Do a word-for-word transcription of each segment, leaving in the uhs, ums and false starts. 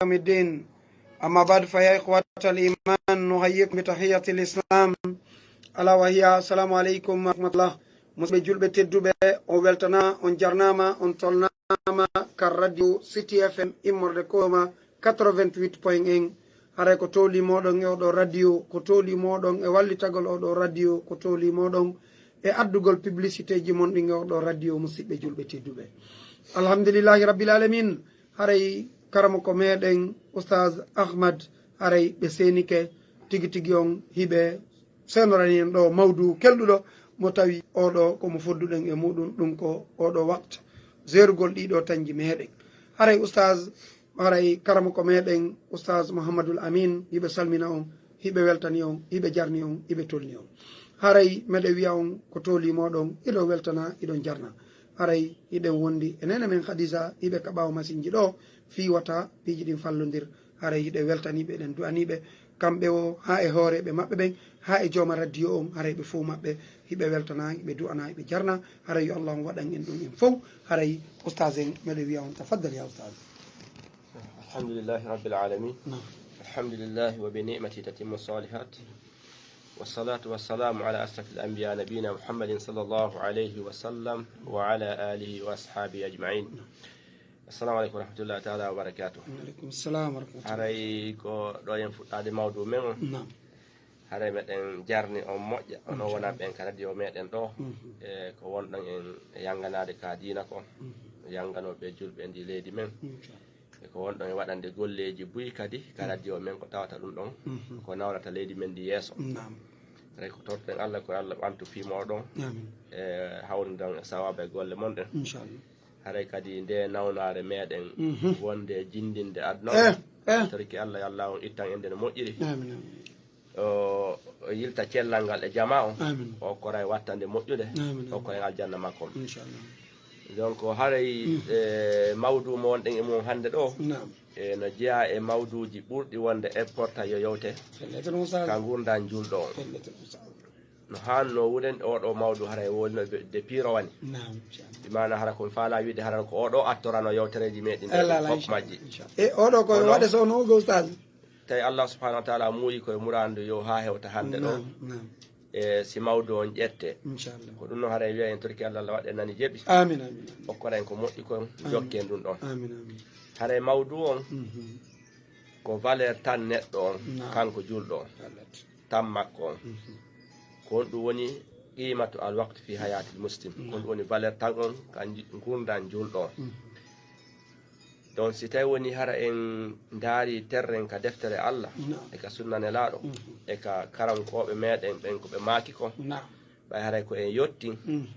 يوم الدين. أما بعد، فيا إخوة الإيمان، نحييكم بتحية الإسلام، ألا وهي السلام عليكم ورحمة الله. Musidɓe julɓe tedduɓe, on weltana, on jarnama, on tolnama ka radio City F M immorde Koma quatre-vingt-huit point un. Haray ko toli moɗon e oɗo radio, ko toli moɗon e wallitagol oɗo radio, ko toli moɗon e addugol publicité ji mon ɗin e oɗo radio, musidɓe julɓe tedduɓe. Alhamdulillahi Rabbil Alamin. Haray karamoko meɗen Oustaz Ahmad, haray ɓe senike tigi tigi, on hiɓe senorani en ɗo mawdu kelɗuɗo mo tawi oɗo ko mo fodduɗen e muɗum, ɗum ko oɗo waqt zerugol ɗiɗo tanji meɗen. Haray Oustaz, haray karamoko meɗen Oustaz Mouhamadul Amin, hiɓe salmina on, hiɓe weltani on, hiɓe jarni on, hiɓe tolni on. Haray meɗe wiya on ko toli moɗon, iɗon weltana, iɗon jarna. Haray hiɗen wondi e nene men Khadija, hiɓe ka ɓawo masinji ɗo, fii wata piiji ɗin fallodir. Haray hiɗe weltaniɓe, eɗen du'aniɓe, kamɓe o, haa e hooreɓe maɓɓe ɓen, haa e jooma radio on, haray ɓe fow maɓɓe, hiɓe weltana, hiɓe du'ana, hiɓe jarna. Haray yo Allah on waɗan en ɗum en fow. Haray Oustaz en, meɗe wiya on, tafaddal ya Oustaz. الحمد لله رب العالمين. نعم. الحمد لله وبنعمته تتم الصالحات. والصلاة والسلام على أشرف الأنبياء نبينا محمد صلى الله عليه وسلم وعلى آله وأصحابه أجمعين. السلام عليكم ورحمة الله تعالى وبركاته. Waaleykum salaam wa rahmatullah. Haray ko ɗo en fuɗɗaade mawdu men on. Naam. Haray meɗen jarni on moƴƴa, onon wonanɓe en ka radio meɗen ɗo. Mhm. E ko wonɗon en e yanganaade ka diina ko. Mhm. Yanganooɓe julɓe ndi leydi men. Inchallah. E ko wonɗon e waɗande golleeji buy kadi ka radio men ko tawata ɗum ɗon. Mhm. Ko nawrata leydi men ndi yeeso. Naam. Haray ko torɗen Allah, ko Allah ɓantu fii mooɗon. Amin. E hawridan e sawaaba e golle mon ɗen. Inchallah. Haray kadi nde nawnaare meɗen Mhm. wonde jindinde aduna Eh, on. Eh. Torki Allah, yo Allah on ittan en nde no moƴƴiri. Amin, amin. O, o yilta cellal ngal e jama on. Amin. O koray wattande moƴƴude. Amin, amin. O koray aljanna makko on. Inchallah. Donc, haray, Mhm. e, mawdu mo wonɗen e mum hannde ɗo, Naam. e, no jeyaa e mawduuji ɓurɗi wonde important yo yewte Pellet, Oustaz. ka ngurndan julɗo on. Pellet, Oustaz. No haanno wuren, oɗo mawdu haray woni no de piro wani. Naam, inchallah. Bi maana hara ko mi faala wiide hara ko oɗo attorano yewtereeji meɗen ɗe Alaa, alaa, fof inchallah, majji. Inchallah. E oɗo ko Kono waɗe so no go Oustaz. Tawi Allah subhanahu wa ta'ala muuyi koye muraadu yo haa hewta hannde ɗo. Naam, naam. E si mawdu on ƴette. Inchallah. Ko ɗum no haray wiya en torki Allah, Allah waɗa en nani jeeɓi. Amin, amin, amin. Okkora en ko moƴƴi kon, Amin. jokken ɗum ɗon. Amin, amin. Haray mawdu on Mhm. ko valeur tan neɗɗo on, Naam. kanko julɗo on. Pellet. Tan makko on. Mhm. Ko honɗum woni qimatu al waqt fi hayatil muslim? Naam. Ko honɗum woni valeur tan on ka nji-, ngurndan julɗo on? Mhm. Donc, si tawi woni hara en ndaari terren ka deftere Allah, Naam. e ka sunna Nelaaɗo, Mhm. e ka karankooɓe meɗen ɓen ko ɓe maaki kon, Naam. ɓay haray ko en yottin, Mhm.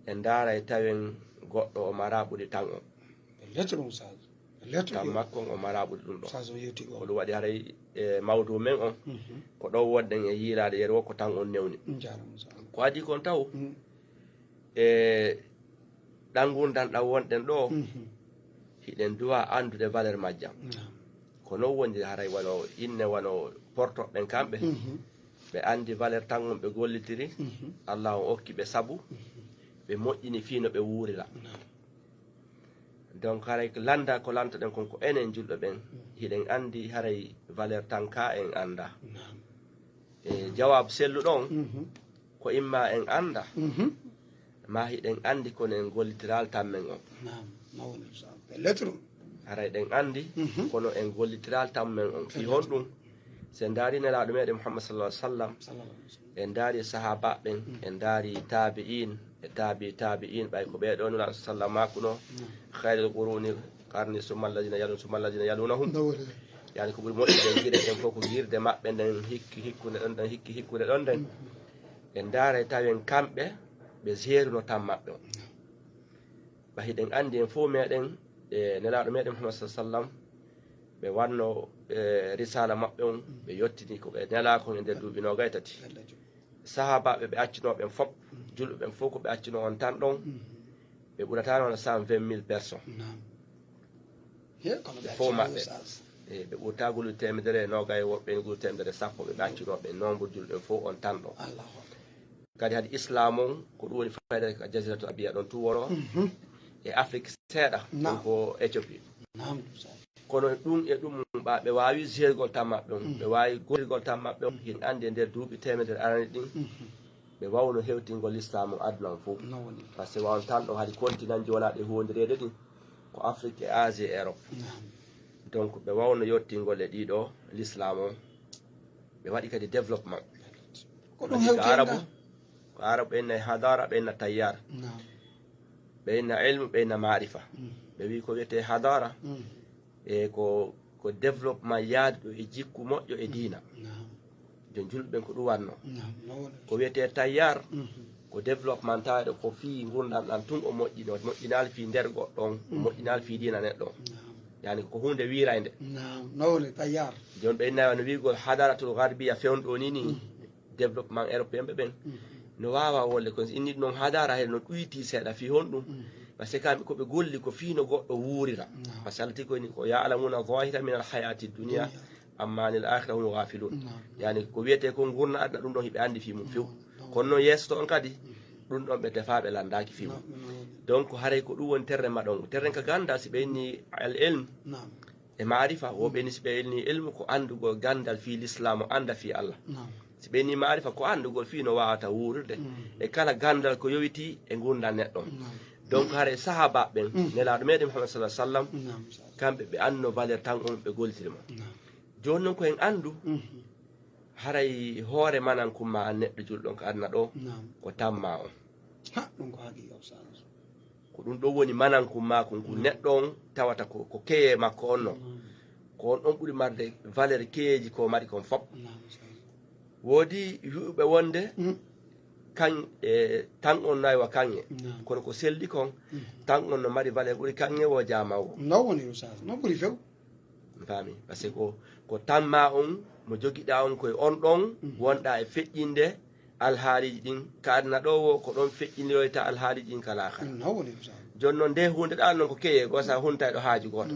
en ndaaray tawen goɗɗo o mara ɓuri tan on. Lettre ɗum, Oustaz. Lettre Tan ɗum. makko on o mara ɓuri ɗum ɗon. Oustaz, on yewti Ko ɗum waɗi haray e mawdu men on, Mhm. ko ɗo wonɗen e yiiraade yeru o ko tan on newni. Jaaraama, Oustaz. Ko adii kon taw, Mhm. e ɗan ngurndan ɗan wonɗen ɗo, Mhm. hiɗen duwa anndude valeur majjan. Naam. Ko non woni haray wano inne wano portoɓe ɓen kamɓe. Mhm. Ɓe anndi valeur tan on ɓe gollitiri. Mhm. Allah on okki ɓe sabu. Mhm. Ɓe moƴƴini fii no ɓe wuurira. Naam. Donc haray ko lannda ko lantoɗen kon ko enen julɓe ɓen. Mhm. Hiɗen anndi haray valeur tan ka en annda. Naam. E jawaabu selluɗo on, Mhm. ko imma en annda, Mhm. ma hiɗen anndi kono en gollitiraali tammen on. Naam, ma woni so pellet ɗum. Haray ɗen anndi, Mhm. kono en gollitiraali tammen on. Fii Pellet. honɗum? Si en ndaari Nelaaɗo meɗen Muhammad sallallahu alaihi wasallam, Sallallahu alaihi wasallam. en ndaari sahaabaaɓe ɓen, Mhm. en ndaari taabi'iin, e taabi taabi'iin, ɓay ko ɓee ɗoo Nulaaɗo sallam maakuno, Mhm. "Khairul quruni qarni summa alladhina yalun summa alladhina yalunahum." Ndawre. Yani ko ɓuri moƴƴude e giire ɗen fof ko giirde maɓɓe nden hikki hikkunde ɗon ɗen, hikki hikkunde ɗon nden. Mhm. En ndaaray tawen kamɓe ɓe jeeruno tan maɓɓe on. Ba hiɗen anndi en fof meɗen, e Nelaaɗo meɗen Muhammad sallallahu alaihi wasallam, ɓe wanno, e, risaala maɓɓe on, ɓe yottini ko ɓe nelaa kon e nder duuɓi noogay tati. Sahaabaaɓe ɓe accuno ɓen fof, julɓe ɓen fof ko ɓe accuno on tan ɗon, Mhm. ɓe ɓurataano wona cent vingt mille personnes. Naam. He, kono ɓe Ɓe fof accuno maɓɓe. Oustaz. E, ɓe ɓurta gulu teemedere e noogay, woɓɓe ne gulu teemedere e sappo, ɓe ɓe accuno ɓe nombre julɓe fof on tan ɗon. Allahu akbar. Kadi hadi Islam on, ko ɗum woni fayda ka Jaziratul Arabiya ɗon tu woro, Mhm. e Afrique seeɗa, Naam. ɗum ko Éthiopie. Naam, Oustaz. Kono ɗum e ɗum ɓa ɓe waawi jeergol tan maɓɓe on, ɓe waawi gollirgol tan maɓɓe on. Hiɗen anndi e nder duuɓi teemedere arani ɗin, ɓe wawno hewtingol l'islam on aduna on fof. Parce que wawan tan ɗo hari continent ji wona ɗe hondireede ɗin, ko Afrique e Asie e Europe. Donc ɓe wawno yottingol e ɗiɗo l'islam on. Ɓe waɗi kadi développement. Ko ɗum hewti arabu. Ko arabu ɓe inna hadara, ɓe inna tayyar. Ɓe inna ilmu, ɓe inna maarifa. Ɓe wi ko wiyete hadara, e ko ko développement yaaduɗo e jikku moƴƴo e diina. Jon julɓe ɓen ko ɗum wanno. Ko wiyete tayyar, ko développement taweɗo ko fii ngurndan ɗan tun, o moƴƴino, o moƴƴinaali fii nder goɗɗo on, o moƴƴinaali fii diina neɗɗo on. Yani ko hunde wiiraynde. Naam, no woni tayyar? Jon ɓe inna no wiigol hadaratul garbiya fewndo ni ni, développement européen ɓe ɓen. No waawa wolle kon, si inni ɗum noon hadara, hay no ɗuyti seeɗa fii honɗum. Parce que kamɓe ko ɓe golli ko fii no goɗɗo wuurira. Parce que Allah tigi ko ni ko ya'lamuna zahira min al hayati dunya, amma anil akhirah hum ghafilun. Yani ko wiyete ko ngurna aduna, ɗum ɗon hiɓe anndi fii mum few. Kono noon yeeso to on kadi, ɗum ɗon ɓe tefaa, ɓe lanndaaki fii mum. Donc haray ko ɗum woni terre maɗon. Terre ka ganda si ɓe inni al ilm e maarifa, wo ɓe ni si ɓe inni ilmu ko anndugol gandal fii l'islam, o annda fii Allah. Si ɓe inni maarifa ko anndugol fii no waawata wuurirde e kala gandal ko yowiti e ngurndan neɗɗo on. Donc haray sahaaba ɓen, Nelaaɗo meɗen Muhammad sallallahu alaihi wasallam, kamɓe ɓe anno valeur tan on, ɓe gollitiri mo. Jooni noon ko en anndu, haray hoore manankumma an neɗɗo julɗo on ka aduna ɗo, ko tamma on. Ha, ɗum ko haqiqa, Ustaz. Ko ɗum ɗon woni manankumma kun, kun neɗɗo on tawata ko, ko keye makko on non. Ko on ɗon ɓuri marde valeur keyeji ko mari kon fop. Woodi wi'uɓe wonde kan, e, tan on no aywa kanŋe. Kono ko selli kon, tan on no mari valeur ɓuri kanŋe wo jaama wo. No woni, Ustaz, no ɓuri few. Mi faami. Parce que ko, ko tamma on mo jogiɗa on, koye on ɗon wonɗa e feƴƴinde alhaaliiji ɗin ka aduna ɗo wo, ko ɗon feƴƴindiroyta alhaaliiji ɗin ka laakara. Jooni noon nde hunde ɗa non ko keye goo, sa hunta e ɗo haaju gooto.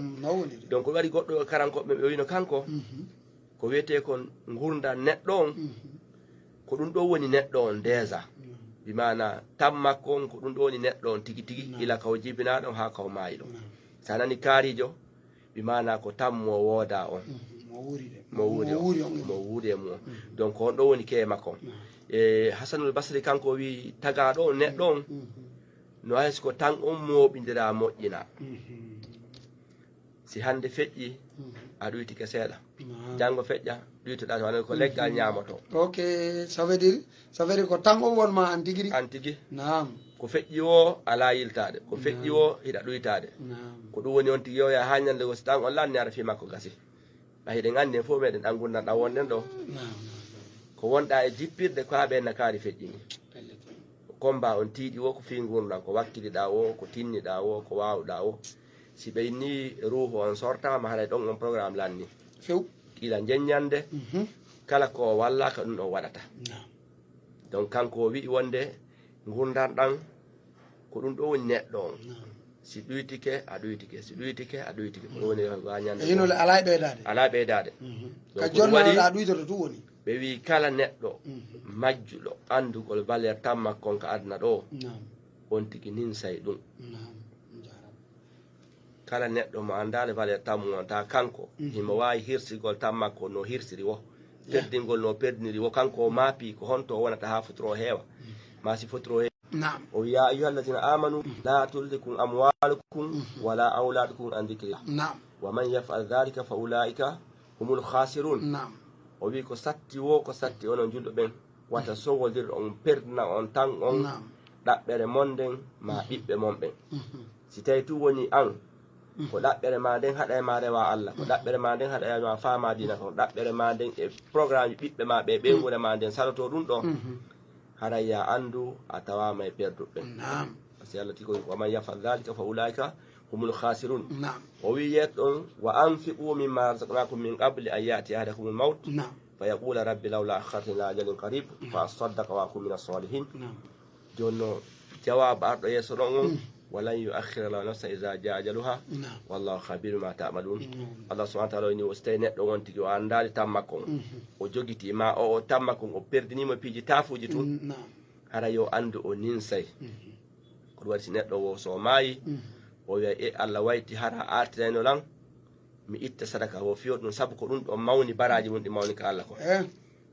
Donc ko waɗi goɗɗo karankoɓe ɓe wino kanko, ko wiyete kon ngurndan neɗɗo on, ko ɗum ɗo woni neɗɗo on déjà. Bi maana tan makko on, ko ɗum ɗo woni neɗɗo on tigi tigi, ila ka o jibinaa ɗon haa ka o maayi ɗon. Sa nani kaarijo, bi maana ko tan mo wooda on. Mo wuuri de. Mo wuuri on. Mo wuuri e mum on. Donc ko on ɗo woni keye makko on. E Hasanul Basri kanko o wi tagaɗo on neɗɗo on, no hay so ko tan on mooɓindira moƴƴina. Si hannde feƴƴi, a ɗuytike seeɗa. Janngo feƴƴa, ɗuytoɗa to, wano ko leggal ñaamoto. Ok, ça veut dire, ça veut dire ko tan on wonma an tigi. An tigi. Naam. Ko feƴƴi wo alaa yiltaade. Ko feƴƴi wo hiɗa ɗuytaade. Naam. Ko ɗum woni on tigi yo yaa haa ñande go si tan on lanni ara fii makko gasi. Ɓay hiɗen anndi en fof meɗen ɗan ngurndan ɗan wonɗen ɗo. Naam. Ko wonɗa e jippirde ko haa ɓe nakaari feƴƴini. Pellet. Ko combat on tiiɗi wo ko fii ngurndan, ko wakkiliɗa wo, ko tinniɗa wo, ko waawɗa wo. Si ɓe inni ruuhu on sortaama, haray ɗon on programme lanni. Few. Ila njeññande, kala ko o wallaaka ɗum ɗon waɗata. Naam. Donc kanko o wi'i wonde ngurndan ɗan ko ɗum ɗo woni neɗɗo on. Naam. Si ɗuytike, a ɗuytike. Si ɗuytike, a ɗuytike. Ko ɗum woni wañande. E hino alaa e ɓeydaade. Alaa e ɓeydaade. Donc ka ko ɗum jonno waɗi a ɗuytoto ɗum woni. Ɓe wi'i kala neɗɗo majjuɗo anndugol valeur tan makko on ka aduna ɗo, naam, on tigi ninsay ɗum. Naam. Jaaraama. Kala neɗɗo mo anndaali valeur tan mum on, tawa kanko himo waawi hirsigol tan makko no hirsiri wo, perdingol no perdiniri wo, kanko o maapi ko honto o wonata haa fotoro heewa. Ma si fotoro heewa. Naam. O wi'i, "يا أيها الذين آمنوا لا تلهكم أموالكم ولا أولادكم عن ذكر الله. نعم. ومن يفعل ذلك فأولئك هم الخاسرون." Naam. O wi'i ko satti wo, ko satti onon julɓe ɓen, wata sowodir on perdina on tan on, naam, ɗaɓɓere mon nden ma ɓiɓɓe mon ɓen. Si tawi tun woni an, ko ɗaɓɓere ma nden haɗay ma rewa Allah, ko ɗaɓɓere ma nden haɗay ma faama diina, ko ɗaɓɓere ma nden e programme ɓiɓɓe ma ɓe, ɓeynguure ma nden saloto ɗum ɗo, haray ya anndu a tawaama e perduɓe. Naam. Parce que Allah tigi ko, "ومن يفعل ذلك فأولئك هم الخاسرون." Naam. O wi'i yeeso ɗon, "وأنفقوا مما رزقناكم من قبل أن يأتي أحدكم الموت." Naam. "فيقول رب لولا أخرتني إلى أجل قريب فأصدق وأكن من الصالحين." Naam. Jooni no jawaabu arɗo yeeso ɗon on, "ولن يؤخر الله نفسا إذا جاء أجلها والله خبير بما تعملون." Naam. Allah subhanahu wa ta'ala o inni, o si tawi neɗɗo on tigi o anndaali tan makko on, o jogiti ma o, o tan makko on, o perdinii mo piiji taafuuji tun, naam, hara yo anndu o ninsay. Ko ɗum waɗi si neɗɗo wo so o maayi, o wi'a, "E Allah wayti hara a artirayno lan?" mi itta sadaka o fiyo ɗum, sabu ko ɗum ɗon mawni baraaji mum ɗi mawni ka Allah ko. Eh.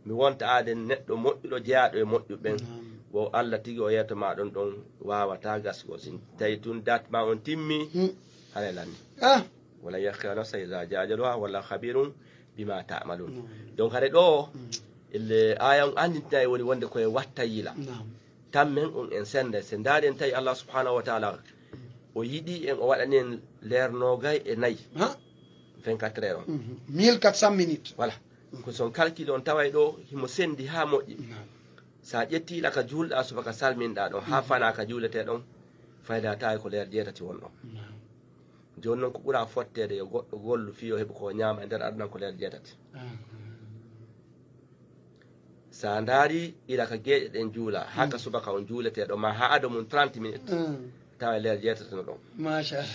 Mi wonta aaden neɗɗo moƴƴuɗo jeyaaɗo e moƴƴuɓe ɓen. Naam. Wo Allah tigi o yeeto ma ɗon ɗon waawata gasgo. Si tawi tun dat ma on timmi, hmm, haray lanni. Ah. Wala yakhira nafsa iza jaa ajaluha wala khabirun bima ta'malun. Naam. Donc hare ɗo, hmm, elle aya on andintinay woni wonde koye watta yila. Naam. Tammen on en sende. Se ndaari en tawi Allah subhanahu wa ta'ala o yiɗi en, o waɗani en leer noogay e nayi. Ha? Vingt-quatre heures on. Mhm. Mille quatre cents minutes. Voilà. Ko son calcul on taway ɗo himo sendi ha moƴƴi. Naam. Sa ƴetti ila ka juulɗa subaka salminɗa ɗon, ha, mhm, fana ka juulete ɗon, fayda tawi ko leer jeetati won ɗon. Naam. Joni non ko ɓura fottede yo goɗɗo gollu fiyo heɓu ko ñaama e nder aduna ko leer jeetati. Aha. Sa ndaari ila ka geeƴe ɗen juula, ha ka, mm, subaka on juuleteɗo ma ha ado mum trente minutes, mm, tawa e leer jeetati no ɗon. Machallah.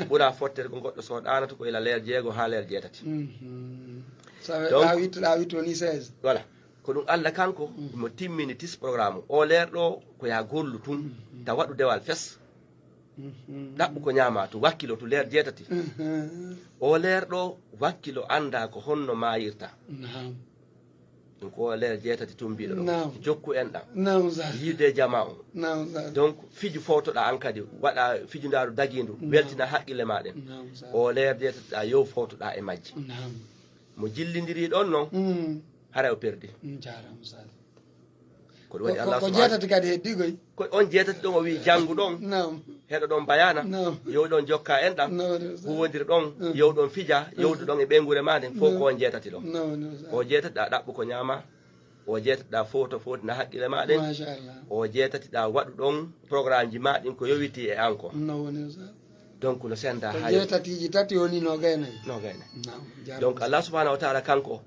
Ɓura fottede ko goɗɗo so ɗaanata ko ila leer jeego ha leer jeetati. Mhm. Sa donc, a wittu, a wittu woni seize. Voilà. Ko ɗum Allah kanko, mhm, mo timmini tis programme. O leer ɗo ko ya gollu tun, mhm, ta waɗu dewal fes. Mhm. Ɗaɓɓu ko ñaama tun, wakkilo tun leer jeetati. Mhm. O leer ɗo wakkilo anda ko honno mayirta. Naam. Ɗum ko leer jeetati tumbiiɗo ɗon. Naam. Jokku enɗam. Naam, sir. Yiide jama on. Naam, sir. Donc, fiju fowtoɗa an kadi, waɗa fijundaaru dagiindu, naam, weltina haqqille ma ɗen. Naam, sir. O leer jeetatiɗa yo fowtoɗa e majji. Naam. Mo jillindiri ɗon non, mm, haray o perdi. Mm, jaaraama, sir. Ko ɗum waɗi ko, Allah ko subhanahu jeetati kadi heddi koy. Ko on jeetati ɗon o wi janngu ɗon, naam, heɗo ɗon bayana, naam, yow ɗon jokka enɗam, naam, naam, sir. Huwondir ɗon, mm, yow ɗon fija, mm, yowdu ɗon e ɓeynguure ma nden, fof, naam, ko on jeetati ɗon. Naam, naam, sir. O jeetati ɗa ɗaɓɓu ko ñaama, o jeetati ɗa foto fotina haqqille ma ɗen, machallah, o jeetati ɗa waɗu ɗon programme ji ma ɗin ko yowiti e an ko. No woni, sir. Donc no senda ko ha jeetatiiji tati woni nogay nayi. Nogay nayi. Naam, jaaraama. Donc Allah subhanahu wa ta'ala kanko,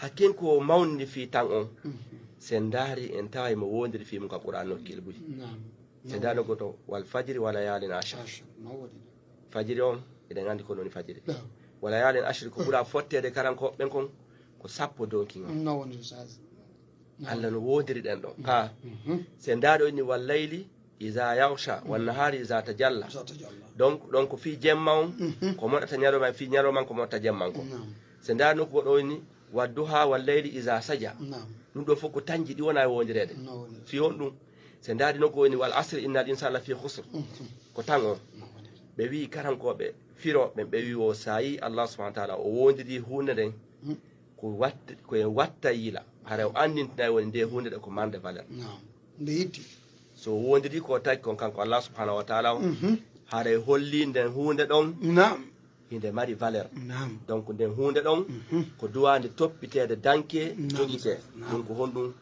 hakkin ko mawni fii tan on. Mhm. Sen ndaari en taway mo wondiri fii mum ka Qur'an nokkil buy. Naam. Sen ndaari no goto, "Wal fajri wa layalin ashir." Ashir, no woni. Fajiri on, eɗen anndi ko woni fajiri. Naam. Wa layalin ashir ko ɓura fotteede karanko ɓen kon ko sappo donkin on. No woni, Ustaz. Naam. Allah no wondiri ɗen ɗon. Ka. Mhm. Sen ndaari o inni, "Wal layli iza yaghsha, wan nahari iza tajalla." Iza tajalla. Donc, ɗon ko fii jemma on, mhm, ko moɗata ñalawma, fii ñalawma on ko moɗata jemma on ko. Naam. Sen ndaari nokku goɗɗo o inni, "Wadduha wal layli iza saja." Naam. Ɗum ɗo fof ko tanji ɗi wona e wondireede. No woni. Fii on ɗum. Sen ndaari nokku o inni, "Wal asri innal insana lafi khusr." Mhm. Ko tan on. No woni. Ɓe wi'i karankooɓe firooɓe ɓen, ɓe wi'i o saayi Allah subhanahu wa ta'ala o wondiri huunde nden, mhm, ko watta, ko en watta yila. Hara o anndintinay woni nde huunde ɗe ko marde valeur. Naam. Nde yitti. So wondiri ko tagi kon kanko Allah subhanahu wa ta'ala on, mhm, haray holli nden huunde ɗon, naam, hinde mari valeur. Naam. Donc nden huunde ɗon, mhm, ko duwande toppiteede danke, naam, jogite. Naam. Ɗum ko honɗum?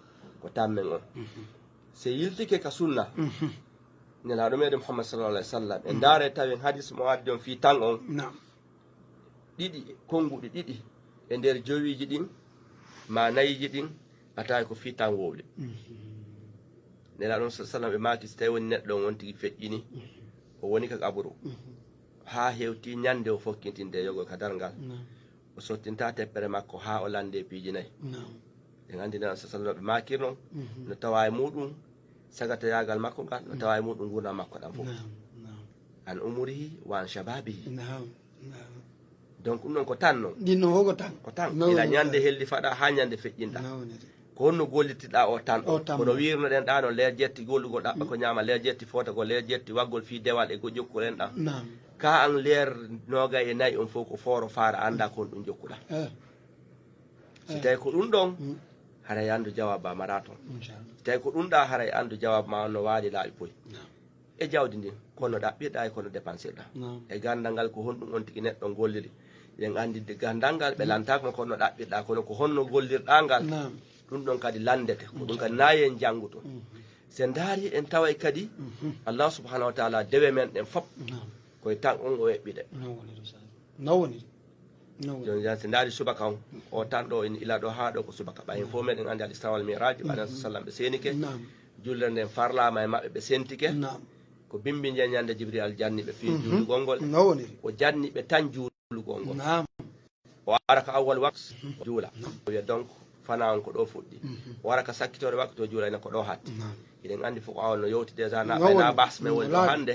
Ko tammen on. Mhm. Se yiltike ka sunna, mhm, Nelaaɗo meɗen Muhammad sallallahu alaihi wasallam, en, mhm, ndaare tawen hadis mo addi on fii tan on. Naam. Ɗiɗi, konnguɗi ɗiɗi e nder jowiiji ɗin, ma nayiiji ɗin, a taway ko fii tan wowli. Mhm. Nelaaɗo on sallam ɓe maaki, si tawi woni neɗɗo on, on tigi feƴƴini, mhm, o woni ka qaburu. Mhm. Haa hewti ñande o fokkintinde yogo ka darngal. Naam. O sottinta teppere makko haa o lande piiji nayi. Naam. En anndi Nelaaɗo sallam ɓe maakirno, mhm, no tawa e muɗum sagata yaagal makko ngal, no, mhm, tawa e muɗum ngurndan makko ɗan fof. Naam, naam. An umurihi wa an shababihi. Naam. Donc ɗum ɗon ko tan non. Ɗin ɗon fof ko tan. Ko tan. Ila ñande helli faɗa haa ñande feƴƴinɗa. Ko honno gollitiɗa o tan? O tan. Kono wirnoɗen ɗa non leer jetti gollugol ɗaɓɓa ko ñaama, leer jetti fota ko leer jetti waggol fii dewal e ko jokkuɗen ɗan. Naam. Ka an leer noogay e nayi on fof ko fooro faara annda kon ɗum jokkuɗa. Eh. Si tawi ko ɗum ɗon, mm, haray anndu jawab ma mara ton. Inchallah. Si tawi ko ɗum ɗa haray anndu jawab ma on no waali laaɓi poy. Naam. E jawdi ndin, kono ɗaɓɓirɗa e kono dépensirɗa. Naam. E gandal ngal ko honɗum on tigi neɗɗo golliri. Yen anndi de gandal ngal ɓe, mm, lantaako kono ɗaɓɓirɗa, kono ko honno gollirɗa ngal. Naam. Ɗum ɗon kadi landete, ko ɗum kadi na yen jannguto. Mhm. Se ndaari en taway kadi, mhm, Allah subhanahu wa ta'ala dewe men ɗen fop, naam, koye tan on o eɓɓide. No woni ɗum, sir. No woni. No woni. Joni jan, si ndaari subaka on, o tan ɗo en ila ɗo haa ɗo ko subaka. Ɓay en fof meɗen anndi al Isra wal Mi'raj, mhm, Alayhi sallam ɓe seenike. Naam. Jullere nden farlaama e maɓɓe, ɓe sentike. Naam. Ko bimbi njen ñande Jibril janni ɓe fii, mhm, juulugol ngol. No woni. O janni ɓe tan juulugol ngol. Naam. O ara ka awwal waqt, mhm, o juula. Naam. O wiya donc, fana on ko ɗo fuɗɗi. Mhm. O ara ka sakkitoore waqt, o juula ina ko ɗo hatti. Naam. Hiɗen anndi fof ko awon no yewti déjà na ɓay na bas men woni ɗo hannde.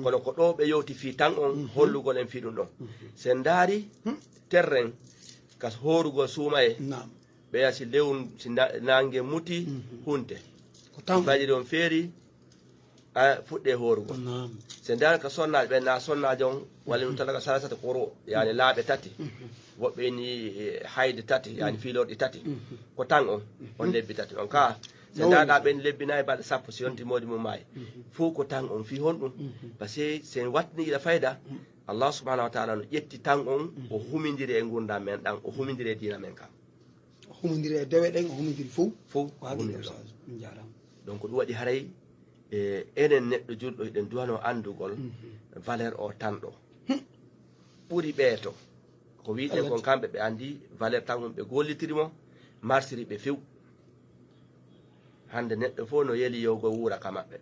Kono ko ɗo ɓe yewti fii tan on hollugol en fii ɗum ɗon. Si en ndaari terrain ka hoorugol suumaye, ɓeya si lewru si naange muti hunte, fajiri on feeri, a fuɗɗe hoorugol. Si en ndaari ka sonnaajo ɓen na sonnaajo on walla ɗum talaka salasata koro, yani laaɓe tati, woɓɓe ni hayde tati, yani fiilorɗi tati. Ko tan on on lebbi tati on ka. Si en ndaari ɓen lebbi nayi balɗe sappo si yonti moodi mum maayi, fof ko tan on fii honɗum? Parce que si en wattini ila fayda, Allah subhanahu wa taala no ƴetti tan on o humindiri e ngurndan men ɗan, o humindiri e diina men kan. O humindiri e dewe ɗen, o humindiri fof. Fof ko haqiqa. Ustaz, on jaaraama. Donc ɗum waɗi haray e enen neɗɗo julɗo hiɗen duwano anndugol valeur o tan ɗo ɓuri ɓeeto. Ko wiɗen kon kamɓe ɓe anndi valeur tan on ɓe gollitiri mo, marsiri ɓe few. Hannde neɗɗo fof no yeli yo go wuura ka maɓɓe.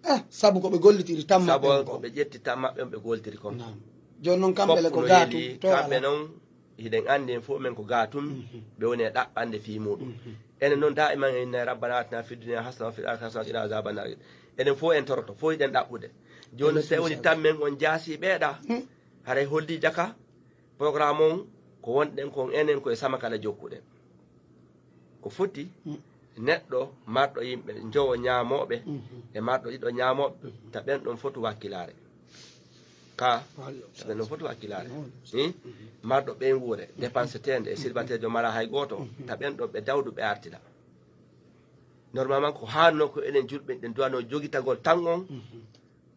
Eh, sabu ko ɓe gollitiri tan maɓɓe on ko ɓe ƴetti tan maɓɓe on ɓe gollitiri kon. Jooni noon kamɓe le ko gaatu to kamɓe noon. Hiɗen anndi en fof men ko gaatun ɓe woni e ɗaɓɓande fii muɗum. Enen noon daiman en innay rabbana atina fid dunya hasana wa fil akhirati hasana wa qina azaban nar. Enen fof en toroto fof hiɗen ɗaɓɓude. Jooni si woni tan men on jaasi ɓeeɗa, haray holli jaka programme on ko wonɗen kon enen ko e sama kala jokkuɗen. Ko foti neɗɗo marɗo yimɓe njowo ñaamooɓe e marɗo ɗiɗo ñaamooɓe, ta ɓen ɗon fotu wakkilaare. Ka ta ɓen ɗon fotu wakkilaare. Marɗo ɓeynguure dépense teende e célibataire jo mara hay gooto, ta ɓen ɗon ɓe dawdu ɓe artida. Normalement ko haanno ko enen julɓe ɗen duwano jogitagol tan on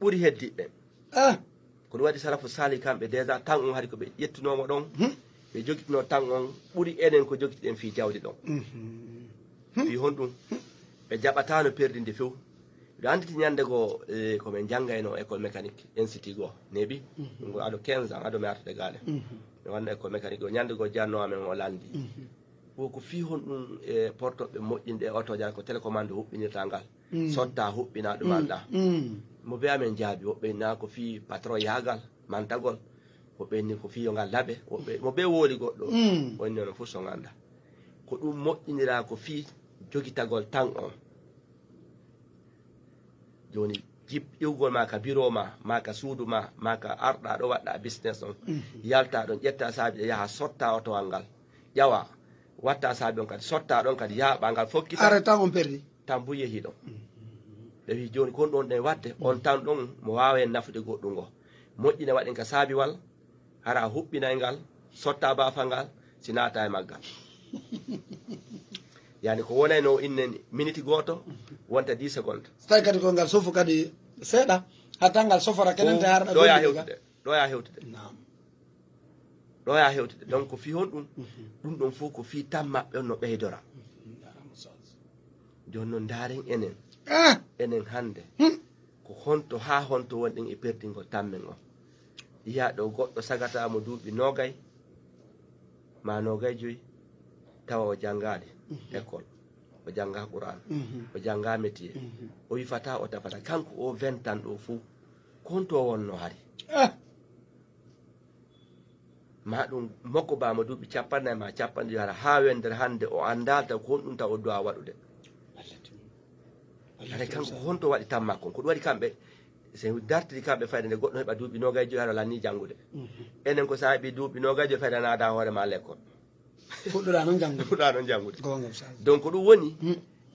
ɓuri heddiɓe. Ah, ko ɗum waɗi salafu sali kamɓe déjà tan on hari ko ɓe ƴettunoomo ɗon ɓe jogitno tan on ɓuri enen ko jogitiɗen fii jawdi ɗon. Fii honɗum? Ɓe jaɓataano perdinde few. Miɗo annditi ñannde goo, eh, ko min njanngayno école mécanique institut goo neeɓi. Ɗum ko ado quinze ans ado mi artude gaale. Mi wanno école mécanique o ñannde goo janno amen o landi. Wo ko fii honɗum e portoɓe moƴƴinɗe e otoojal ko télécommande huɓɓinirta ngal. Sotta huɓɓina ɗum alɗa. Mo be amen jaabi woɓɓe na ko fii patron yaagal mantagol, woɓɓe ni ko fii yo ngal laɓe, woɓɓe mo be wooli goɗɗo. Wonni ono fof so ngannda ko ɗum moƴƴinira ko fii jogitagol tan on. Jooni jip iwgol ma ka biro ma ma ka suudu ma ma ka arɗa ɗo waɗɗa business on, yalta ɗon ƴetta saabi ɗe yaha sotta otowal ngal, ƴawa watta saabi on kadi sotta ɗon kadi yaaɓa ngal fokkita. Are tan on perdi. Tan buy yehi ɗon. Ɓe wi jooni kon ɗon ɗen waɗde on tan ɗon mo waawa en nafude goɗɗum ngo moƴƴina waɗen ka saabiwal. Hara huɓɓinay ngal sotta baafal ngal si naata e maggal. Yani ko wonayno innen miniti gooto wonta dix secondes. So tawi kadi ko ngal sofu kadi seeɗa hatta ngal sofora kenen te harɗa ɗo ya hewtude. Ɗo ya hewtude. Ɗo ya hewtude donc ko fii honɗum? Ɗum ɗon fof ko fii tan maɓɓe on no ɓeydora. Jooni noon ndaaren enen enen hannde ko honto haa honto wonɗen e perdingol tan men on? Yiyaa ɗo goɗɗo sagata mo duuɓi noogay ma noogay joyi tawa o janngaali école, o jannga Qur'an, o jannga métier, o wifata o tafata kanko o vingt ans ɗo fof ko honto o wonno hari? Ma ɗum mokko ba mo duuɓi capanɗe nayi ma capanɗe joyi hara haa wendere hannde o anndaali taw ko honɗum taw o duwa waɗude. Hara kanko ko honto waɗi tan makko ko ɗum waɗi kamɓe so dartiri kamɓe fayde nde goɗɗo heɓa duuɓi noogay joyi hara lanni janngude. Enen ko sa heɓi duuɓi noogay joyi fayde naada hoore ma lekkol. Fuɗɗuɗa noon janngude. Fuɗɗuɗa noon janngude. Donc ɗum woni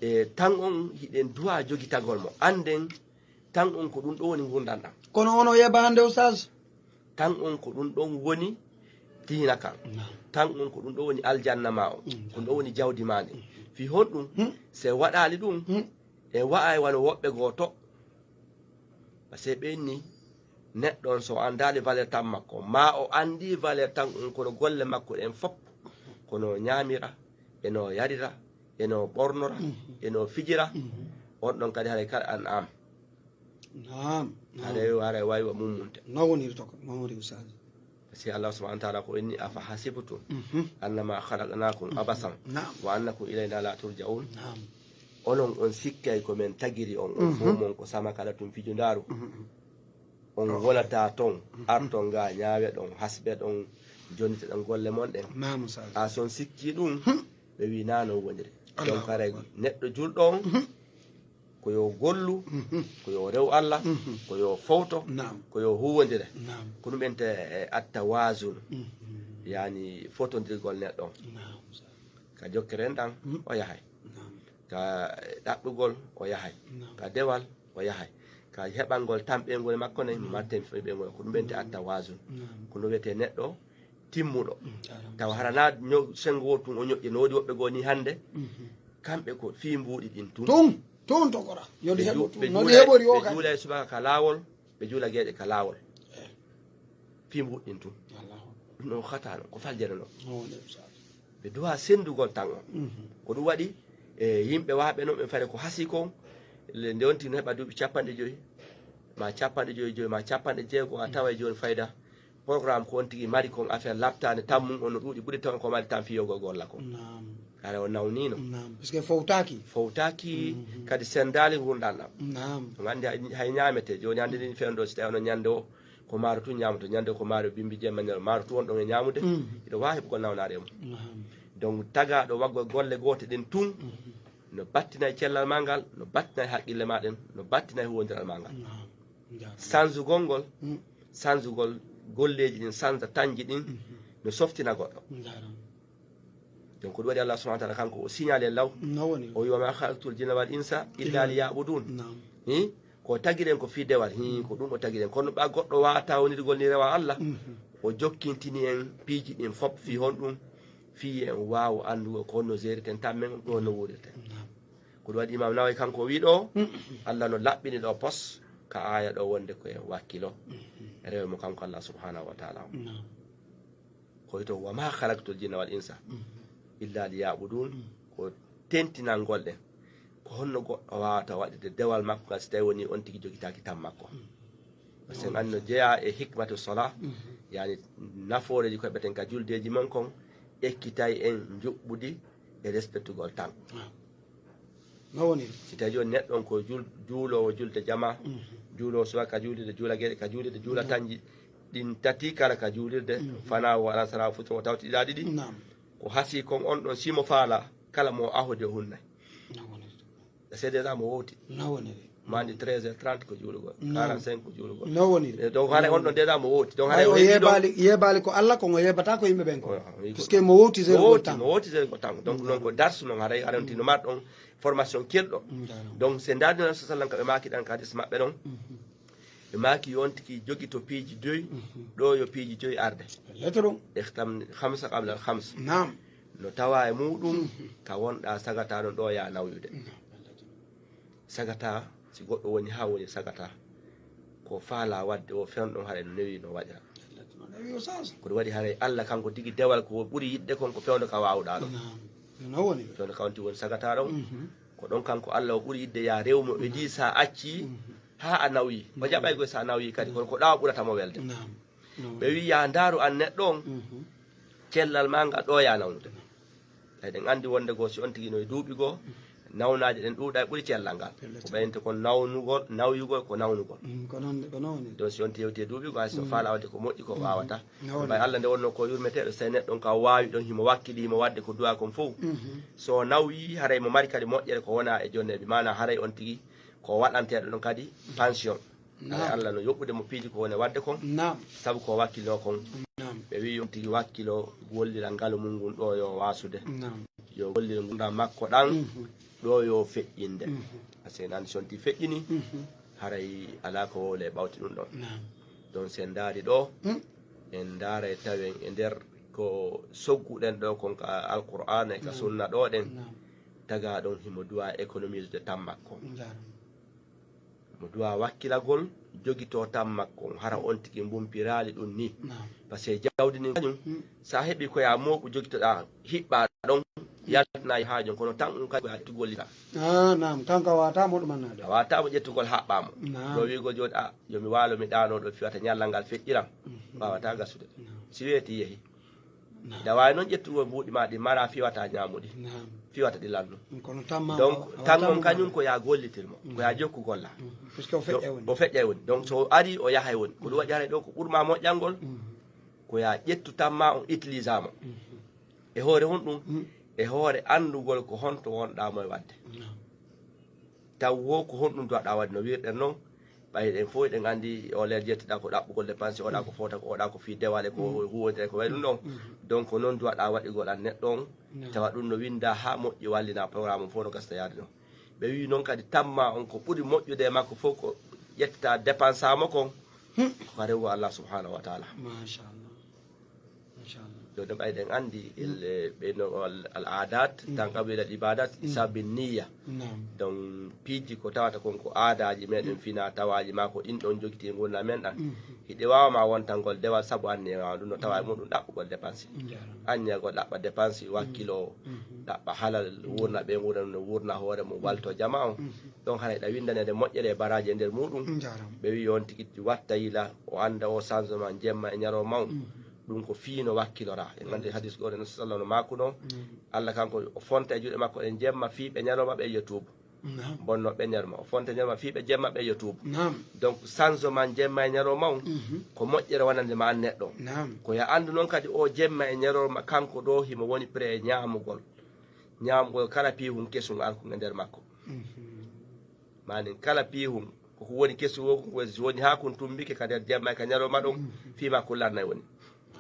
e tan on hiɗen duwa jogitagol mo annden tan on ko ɗum ɗo woni ngurndan ɗam. Kono ono yeɓa hannde oustaz. Tan on ko ɗum ɗon woni diina kan. Tan on ko ɗum ɗon woni aljanna ma on. Ko ɗum ɗon woni jawdi ma ndi. Fii honɗum? Se waɗaali ɗum e wa'ay wano woɓɓe gooto. Parce que ɓen ni neɗɗo on so anndaali valeur tan makko ma o anndi valeur tan on kono golle makko ɗen fof kono ñaamira eno yarira eno ɓornora eno fijira. On ɗon kadi haray kala an am. Naam. Haray haray wawi wa mummunte. No woniri to ko no woniri ustaz? Parce que Allah subhanahu wa ta'ala ko inni afa hasibtum annama khalaqnakum abasan wa annakum ilayna la turja'un. Onon on sikkay ko men tagiri on on fof mon ko sama kala tun fijundaaru. On wonata ton arton ga ñaawe ɗon hasɓe ɗon jonnite ɗon golle mon ɗen. A son sikki ɗum ɓe wi na non woniri. Donc haray neɗɗo julɗo on Ko yo gollu, ko yo rew Allah, ko yo fowto, Naam. Ko yo huwondire. Naam. Ko ɗum ɓente e attawazun, Mhm. yani fotondirgol neɗɗo. Naam. Ka jokkere en ɗan o yahay, Naam. Ka ɗaɓɓugol o yahay, Naam. Ka dewal o yahay, Ka heɓangol tamɓeengol e makko ne marten ɓeɓengol. Ko ɗum ɓente attawazun. Naam. Ko no wiyetee neɗɗo timmuɗo. Jaaraama. Tawa hara na ño- sengo tun o ñoƴƴe no woodi woɓɓe goo ni hannde. Mhm. Kamɓe ko fii mbuuɗi ɗin tun. Tun, tun tokora. Yo ɗi Ɓe heɓo ju- tun. ɓe No ɗi juula- heɓori o ɓe kadi. Juula e subaka ka laawol, ɓe juula geeƴe ka laawol. Fii mbuuɗi ɗin tun. Allahu. Ɗum no hata no ko faljere no. No woni ɗum sabi. Ɓe duwa senndugol tan on. Mhm. Ko ɗum waɗi e yimɓe waaɓe non ɓe fare ko hasi kon. Le- Nde wonti no heɓa duuɓi capanɗe joyi ma capanɗe joyi joyi ma capanɗe jeego a tawa e jooni fayda. Programme ko on tigi mari kon affaire labtaande tan mum on no ɗuuɗi ɓuri tan ko mari tan fiyogol golla kon. Naam. Hara o nawnino. Naam. Parce que fowtaaki. Fowtaaki kadi senndaali ngurndan ɗam. Naam. On anndi hay- hay ñaamete jooni anndi ɗin fewndo si tawi ono ñannde o ko maaro tun ñaamoto ñannde o ko maaro bimbi jemma ñalo maaro tun on ɗon e ñaamude. Mhm. Hiɗo waawi heɓugol nawnaare mum. Naam. Donc tagaaɗo waggol golle goote ɗen tun Mhm. No battinay cellal maa ngal, no battinay haqqille maa ɗen, no battinay huwondiral maa ngal. Naam. Jaaraama. Sanzugol ngol, Mm. sanzugol golleeji ɗin, sanza tanji ɗin, Mhm. no softina goɗɗo. Jaaraama. Donc ko ɗum waɗi Allah subhanahu wa taala kanko o signalé law, No woni. O wi, "Wa ma khalaqtul jinna wal insa illa Illa- liya'budun." Naam. Hi? Ko tagiren ko fii dewal, hi, ko ɗum o tagiren. Kono ɓa goɗɗo waata wonidigol ni rewa Allah, Mhm. O jokkintini en piiji ɗin fop fii honɗum, fii en waawa anndugol ko honno jeeriten tan men, ko honno wuurirten. Naam. Ko ɗum waɗi Imam Nawawi kanko o wii ɗo, Mm. Allah no laɓɓini ɗo pos ka aaya ɗo wonde ko en wakkilo Mhm. rewe mo kanko Allah subhanahu wa taala. Naam. Ko wito, "Wa ma khalaqtul jinna wal insa Mhm. illa liya'budun." Mm. Ko tentinangol ɗen. Ko honno goɗɗo waawata waɗude dewal makko ngal si tawi woni on tigi jogitaaki tan makko? Parce que anno jeyaa e hikmatu sola, Mhm. yani nafooreeji ko heɓeten ka juldeeji mon kon, ekkitay en njuɓɓudi e respectugol tan. No woni. Si tawi jooni neɗɗo on ko jul- juuloowo julde jama, Mhm. juuloowo suwa ka juulirde, juula geɗe ka juulirde, juula tanji ɗin tati kala ka juulirde, Mhm. fana o alasara o futuro o tawti ɗiɗa ɗiɗi. Naam. Ko hasi kon on ɗon simo faala kala mo ahode o hunnay. No woni. C'est déjà mo wowti. No woni. Mandi treize heures trente ko juulugol. No. Quarante-cinq ko juulugol. No woni. E donc hara on ɗon déjà mo wowti. Donc Hay hara o o yeeɓi ɗo. Yeeɓaali, yeeɓaali ko Allah kon o yeeɓata ko yimɓe ɓen ko. Voilà, wi ko- Parce que mo wowti Mo zergol wowti, tan. Mo wowti zergol tan. Donc non ko darsu non haray aranti no mar ɗon formation kelɗo. Jaaraama. Donc c'est ndaadi non sallam ka ɓe maaki ɗan ka hadis maɓɓe ɗon. Mhm. Ɓe maaki yo on tigi jogito piiji joyi, Mhm. ɗo yo piiji joyi arde. Letto ɗum. Ikhtam khamsa qabla al khams. Naam. No tawa e muɗum ka wonɗa sagata ɗon ɗo ya nawyude. Sagata, si goɗɗo woni ha woni sagata, ko faala wadde o fewndo ɗon haray no newi no waɗira. Ko ɗum waɗi haray Allah kanko tigi dewal ko ɓuri yiɗde kon ko fewndo ka waawɗa ɗon. Naam. No woni. Fewndo ka on tigi woni sagata ɗon. Mhm. Ko ɗon kanko Allah o ɓuri yiɗde ya rew mo ɓe di sa acci Mhm. ha a nawi. O jaɓay koy sa nawi kadi kono ko ɗa o ɓurata mo welde. Naam. No Ɓe wi ya ndaaru an neɗɗo on Mhm. cellal ma ngal ɗo ya nawnude. Eɗen anndi wonde goo si on tigi no e duuɓi goo nawnaaje ɗen ɗuuɗa e ɓuri cellal ngal. Ko ɓeynte kon nawnugol, nawyugol ko nawnugol. Mm, ko noon, ko noon woni. Donc si on tigi yewti e duuɓi goo hay so faala wadde ko moƴƴi ko waawata. No woni. Ɓay Allah nde wonno ko yurmeteeɗo, so tawi neɗɗo on ka waawi ɗon himo wakkili himo wadde ko duwa kon fof. Mhm. So nawyi haray mo mari kadi moƴƴere ko wona e jonneeɓe maana haray on tigi ko waɗanteeɗo ɗon kadi pension. Haray Naam. Allah no yoɓɓude mo piiji ko woni wadde kon. Naam. Sabu ko wakkilnoo kon. Naam. Ɓe wi on tigi wakkilo gollira ngalu mum ngun ɗo yo wasude. Naam. Yo gollira ngurndan makko ɗan Mhm. ɗo yo feƴƴinde. Mhm. Parce que nan si on tigi feƴƴini Mhm. haray alaa ko wowle e ɓawti ɗum ɗon. Naam. Donc si en ndaari ɗo Mm. en ndaaray tawen e nder ko sogguɗen ɗo kon ka alqur'ana e ka Naam. Sunna ɗo ɗen Naam. Tagaa ɗon himo duwa économiser tan makko. Jaaraama. Mo duwa wakkilagol jogito tan makko hara on tigi mbumpiraali ɗum ni. Naam. Parce que jawdi ni kañum Mm. sa heɓi ko ya mooɓu jogitoɗa hiɓɓa ɗon yaltana e haajon kono tan ɗum kadi ko ya tigollita. Ah, naam, kanko a wata moɗo mannaɗo. A wata mo ƴettugol haɓɓamo. Naam. Ɗo wiigol jooɗi a yo mi waalo mi ɗaano ɗo fiwata ñalla ngal feƴƴiram. Mhm. Wawata gasude. Naam. Si weeti yehi. Ina waawi noon ƴettude buuɗi ma ɗi mara fiwata ñaamuɗi, Naam. Fiwata ɗi lannu. Kono tamma Donc o- a tan watta on mo kañum ko- ko ya gollitir mo, ko ya jokku golla. Mm. Parce que o feƴƴa woni. O feƴƴa woni. Donc so o ari o yahay woni. Ko ɗum waɗi haray ɗo ko ɓurma moƴƴangol, Mm. Ko ya ƴettu tamma on utilisa mo. Mm. E hoore honɗum? Mm. E hoore anndugol ko honto wonɗa mo e waɗde. Naam. Taw wo ko honɗum duwaɗa waɗde no wirɗen noon? Ɓay ɗen fof eɗen anndi o leer jettiɗa ko ɗaɓɓugol dépense, oɗa ko fota ko, oɗa ko fii dewale ko huwodire ko way ɗum ɗon. Donc noon duwaɗa waɗigol an neɗɗo on, tawa ɗum no winnda haa moƴƴi wallina programme on fof no gasta yaade noon. Ɓe wii noon kadi tamma on ko ɓuri moƴƴude e makko fof ko ƴettata dépense mo kon, ko rewo Allah subhanahu wa taala. Machallah. Machallah. Ɗo ɗum ɓayɗen anndi ɓeyno al adat tan qabila al ibadat sabi niyya. Donc piiji ko tawata kon ko aadaaji meɗen fina tawaaji ma ko ɗin ɗon jogiti e ngurndan men ɗan. Hiɗe waawama wontangol dewal sabu anniya ma ɗum no tawa e muɗum ɗaɓɓugol dépense. Anniyagol ɗaɓɓa dépense wakkilo ɗaɓɓa halal wurna ɓe ngurndan no wurna hoore mum walto jama on. Ɗon haray ɗa winndanede moƴƴere e baraaji e nder muɗum. Ɓe wi on tigi watta yila o annda o changement jemma e ñaro maw. Ɗum ko fii no wakkilora. En anndi hadis goɗo no sallallahu no makuno. Allah kanko o fonta e juuɗe makko ɗen jemma fii ɓe ñaro maɓɓe yo tuubu. Bonno ɓe ñaro ma o fonta ñaro ma fii ɓe jemma ɓe yo tuubu. Donc changement jemma e ñaro maw ko moƴƴere wonande ma an neɗɗo. Ko ya anndu noon kadi o jemma e ñaro ma kanko ɗo himo woni prêt e ñaamugol. Ñaamugol kala piihun kesun arkun e nder makko. Manin kala piihun ko ko woni kesu o ko woni haa kun tumbike ka nder jamma ka ñaroma ɗon fii ma ko lannay woni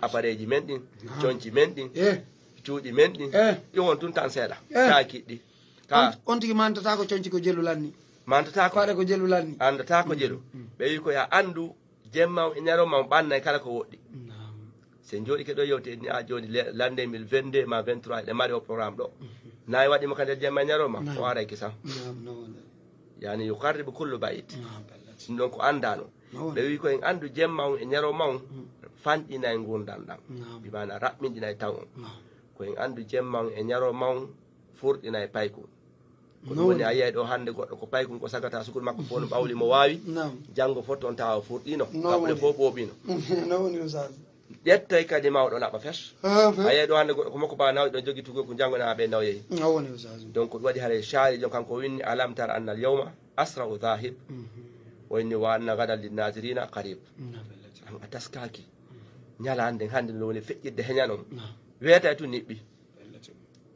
appareil ji men ɗin, conci men ɗin, cuuɗi men ɗin, ɗi won tun tan seeɗa. Taa kiɗɗi. Ka on tigi mantata ko conci ko jelu lanni. Mantata ko faɗe ko jelu lanni. Andata ko jelu. Ɓe wi ko ya andu jemma e ñaroma ɓannay kala ko woɗɗi. Se jooɗike ɗo yewte ni a jooni lande mille vingt-deux ma vingt-trois eɗen mari o programme ɗo. Nayi waɗima ka nder jemma e ñaroma o aray kisa. Yani yuqarribu kullu ba'id. Ɗum ɗon ko anndano. Ɓe wi ko en anndu jemma on e ñaroma on fanɗinay ngurndan ɗan. Bi maana raɓɓinɗinay taw on. Ko en anndu jemma on e ñaroma on furɗinay payku. Ko ɗum woni a yiyay ɗo hannde goɗɗo ko paykun ko sagata sukul makko fof no ɓawli mo waawi. Janngo fof toon tawa o furɗiino. Kaɓɓuɗe fof ɓooɓiino. Ƴettay kadi mawɗo laɓa fes. A yiyay ɗo hannde goɗɗo ko makko ba nawɗo jogi tugo ko janngo na ɓe nawyey. Donc ko ɗum waɗi haray caari jom kanko o winni alam tara anna al yawma asra'u dhahib. O inni wa anna gadan linnazirina qarib. An a taskaki. Ñalaande hannde no woni feƴƴirde heñanon. Weetay tun niɓɓi.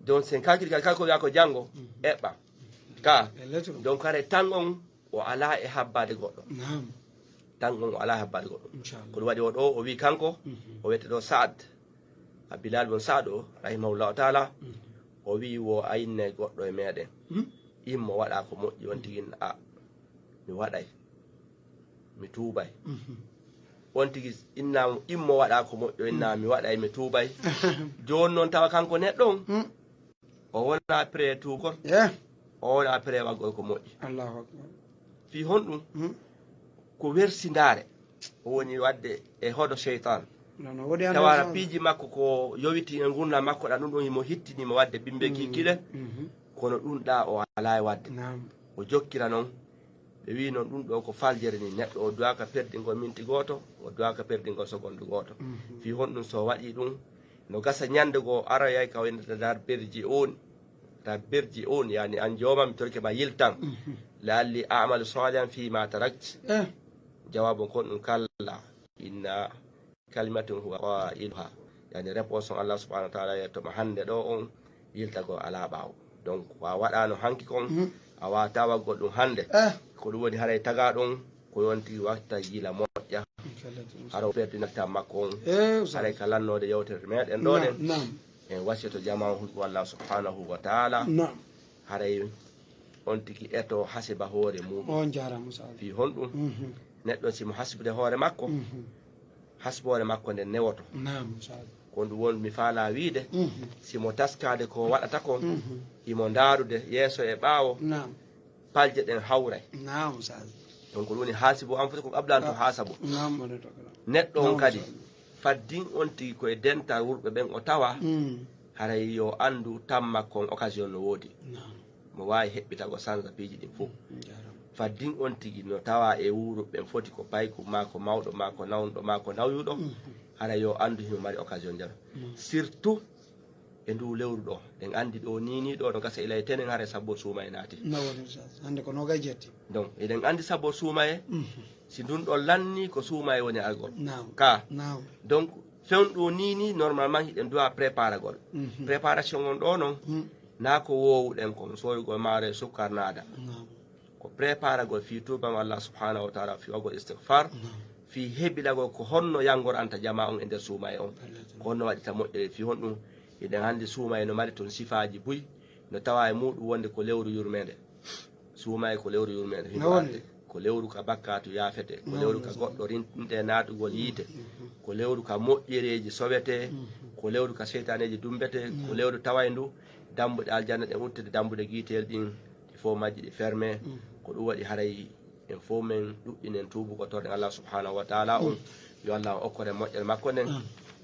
Donc sen kalkil kadi kala ko wiya ko janngo eɓɓa ka. Donc hare tan on o ala e habbaade goɗɗo. Tan on o ala e habbaade goɗɗo. Ko ɗum waɗi o ɗo o wi kanko o wiyete ɗo Saad a Bilal bon Saad o rahimahullahu taala. O wi wo ayinne goɗɗo e meɗen immo waɗa ko moƴƴi on tigi a mi waɗay mi tuubay. On tigi inna immo waɗa ko moƴƴo inna mi waɗay mi tuubay. Jooni noon tawa kanko neɗɗo on o wona prêt tuugol. O wona prêt waggol ko moƴƴi. Allahu akbar. Fii honɗum? Ko wersindaare o woni waɗde e hodo seytan. Tawara piiji makko ko yowiti e ngurndan makko ɗan ɗum ɗon himo hittini mo waɗde bimbe kikkile. Kono ɗum ɗa o ala e waɗde. O jokkira noon. Ɓe wi noon ɗum ɗo ko faljere ni neɗɗo o duwaka perdingol minti gooto o duwaka perdingol seconde gooto. Fii honɗum so waɗi ɗum no gasa ñande goo aroyay ka wonata dar berji on. Dar berji on yani an jooma mi torke ma yiltan. Laalli amalu salihan fii ma tarakt. Jawaabu kon ɗum kalla inna kalimatun huwa qailuha. Yani réponse on Allah subhanahu wa taala yettoma hannde ɗo on yiltagol ala ɓaawo. Donc wa waɗano hanki kon a wata waggol ɗum hannde. Ko ɗum woni haray taga ɗum ko yonti watta yila moƴƴa. Hara o perdinal tan makko on haray ka lannode yewtere meɗen ɗo ɗen en wasiyato jama on hulɓe Allah subhanahu wa taala. Haray on tigi eto hasiba hoore muɗum. On jarama sa fii honɗum neɗɗo simo hasbude hoore makko hasboore makko nden newoto. Ko ɗum won mi faala wiide simo taskaade ko waɗata kon himo ndaarude yeeso e ɓaawo. Palje ɗen hawray. Donc ɗum woni haasibu anfusakum qabla an tuhasabu. Neɗɗo on kadi faddin on tigi koye dental wurɓe ɓen o tawa haray yo anndu tamma kon occasion no woodi. Mo waawi heɓɓitago sansa piiji ɗin fof. Faddin on tigi no tawa e wuuruɓe ɓen foti ko payku ma ko mawɗo ma ko nawnuɗo ma ko nawyuɗo. Haray yo anndu himo mari occasion nder surtout e ndu lewru ɗo. Ɗen anndi ɗo nini ɗo no gasa ilay tenen hare sabbo suumaye naati. Nawoni hannde ko nogay jetti. Donc eɗen anndi sabbo suumaye si ndun ɗon lanni ko suumaye woni argol ka. Donc fewndo nini normalement hiɗen duwa préparagol. Préparation on ɗo noon na ko wowuɗen kon soyugol maaro e sukkar naada. Ko Ko préparagol fii tuubagol Allah subhanahu wa taala, fii waɗgol istigfar, fii hebilagol ko honno yangoranta jamaa on e nder suumaye on. Ko honno waɗirta moƴƴere fii honɗum? Hiɗen anndi suumaye no mari ton sifaaji buy, no tawa e muuɗum wonde ko lewru yurmeende. Suumaye ko lewru yurmeende. Hino wonde? Ko lewru ka bakkaatu yaafete, ko lewru ka goɗɗo rinte naatugol yiite, ko lewru ka moƴƴereeji sowete, ko lewru ka seytaaneeji dummbete, ko lewru tawayndu dambuɗe aljanna ɗen uddete, dambuɗe giiteel ɗin ɗi fof majji ɗi ferme. Ko ɗum waɗi haray en fof men ɗuɗɗinen tuubu ko torɗen Allah subhanahu wa taala on. Yo Allah on okkore moƴƴere makko nden.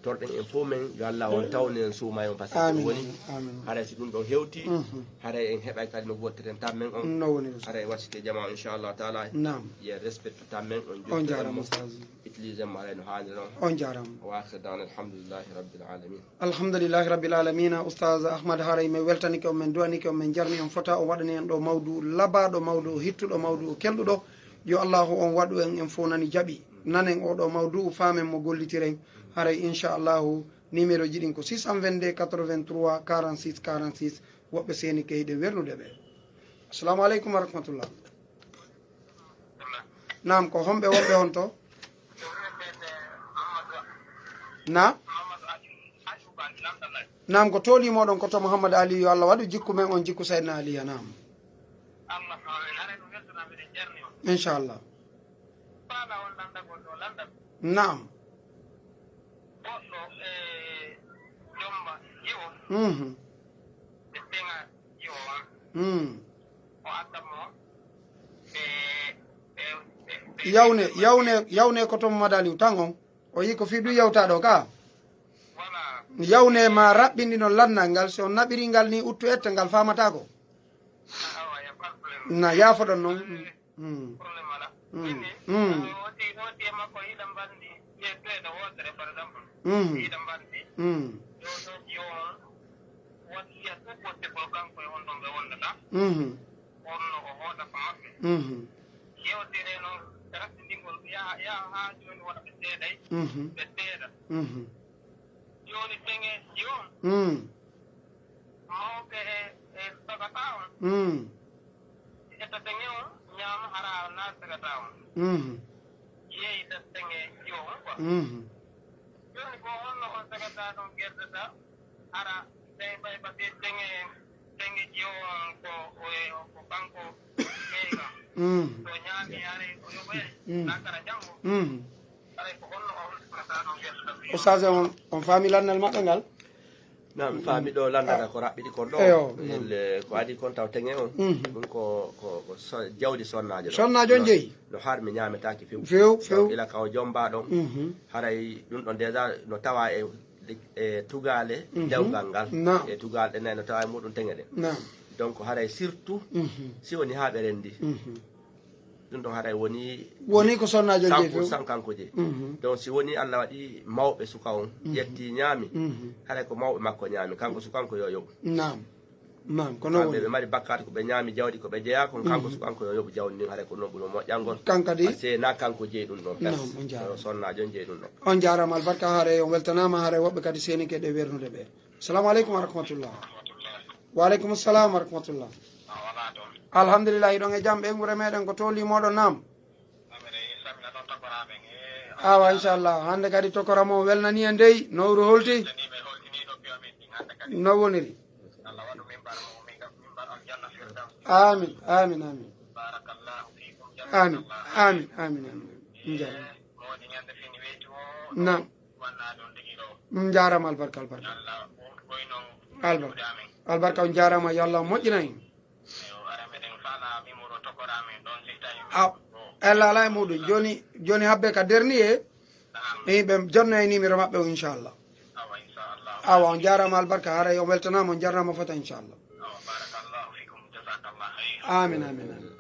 Torɗen en fof men, yo Allah on tawnu en suumaye on, parce que ɗum woni, haray si ɗum ɗon hewti, haray en heɓay kadi no wottiren tammen on. No woni, haray wasite jamaa on, inchallahu taala. Naam. Yen respecte tammen on, on jaaraama, ustaz. Utilisé mo haray no haaniri non. On jaaraama. Wa akhir da'wana alhamdulillahi rabbil alamin. Alhamdulillahi rabbil alamina. Ustaz Ahmad, haray min weltanike on, min duwanike on, min jarni on fota on waɗani en ɗo mawdu labaaɗo, mawdu hittuɗo, mawdu kelɗuɗo. Yo Allahu on waɗu en, en fof nani jaɓi. Nanen oo ɗo mawdu, faamen mo, gollitiren. Haray inchallahu numéro ji ɗin ko six cent vingt-deux quatre-vingt-trois quarante-six quarante-six. Woɓɓe seenike hiɗen wernude ɓe. Assalamu aleykum wa rahmatullah. Naam, ko homɓe wonɓe honto? Naam? Naam, ko tooli moɗon ko to Mouhammad Ali, yo Allah waɗu jikku men on jikku Seydina Aliya, naam. Inchallah. Naam. Mhm. Mm. Yawne, yawne, yawne ko to Mouhammad Aliou tan on. O yi ko fii ɗum yawta ɗo ka. Yawne ma raɓɓindi non lannal ngal, si on naɓiri ngal ni uttu ette ngal faamata ko. Na yaafoɗon non. Mm. Mm. Mm. Mm. Mm. Mhm. Mhm. Mhm. Mm. Mawɓe e, e sogata on. Mm. Ƴetta teŋe on, ñaama hara alaa sogata on. Mm. Yeeyta teŋe jiwo on quoi. Mm. Jooni ko honno on sogata ɗon gerdata hara ɓe mbay ba ɓe teŋe, teŋe jiwo on ko, o, ko kanko yeeyka. Mm. So ñaami haray o yoɓoyay, mm, nakara janngo. Mm. Ustaz, on, on faami lannal maɓɓe ngal? Naam, mi faami ɗo lanndana ko raɓɓiɗi kon ɗo. Eyo, naam. Ko adi kon taw teŋe on. Mhm. Ɗum ko, ko, ko so-, jawdi sonnaajo ɗo. Sonnaajo on jeyi. No harmi ñaametaake few. Few, few. Donc, ila ka o jomba ɗon. Mhm. Haray ɗum ɗon déjà no tawa e, e tugaale, mhm, dewgal ngal. Naam. E tugaale ɗen nay no tawa e muɗum teŋe ɗen. Naam. Donc, haray surtout, mhm, si woni haa ɓe renndi. Mhm. Ɗum ɗon haray woni, woni ko sonnaajo jeyi few. Cent pour cent kanko jeyi. Mhm. Donc, si woni Allah waɗi mawɓe suka on, mhm, ƴetti ñaami, mhm, haray ko mawɓe makko ñaami, kanko sukanko yo yoɓu. Naam. Naam, ko non woni. Ɓe mari bakkaatu ko ɓe ñaami jawdi ko ɓe jeyaa kon, kanko, mhm, sukanko yo yoɓu jawdi ndin, haray ko non ɓuri moƴƴangol. Kan kadi? Parce que na kanko jeyi ɗum ɗon. Naam, on jaaraama. Sonnaajo on jeyi ɗum ɗon. On jaaraama albarka, haray on weltanaama, haray woɓɓe kadi seenike ɗe wernude ɓe. Assalamu aleykum wa rahmatullah. Wa aleykum salam wa rahmatullah. Alhamdulillah, hiɗon e jam, ɓe gure meɗen ko to limoɗon, naam? Awa, inchallah. Hannde kadi tokora mo welnani en dey, nowru holti? No woniri? Amin, amin, amin. Amin, amin, amin, amin. Naam. Mm, njaaraama, albarka, albarka. Albarka. Albarka, on njaaraama, yo Allah moƴƴina en. Aw, ella alaa e muɗum. Jooni, jooni habbe ka dernier. E ɓe jonno e numéro maɓɓe o, inchallah. Awa, on njaaraama, albarka, haray on weltanaama, on njarnaama fota, inchallah. Amin, amin, amin.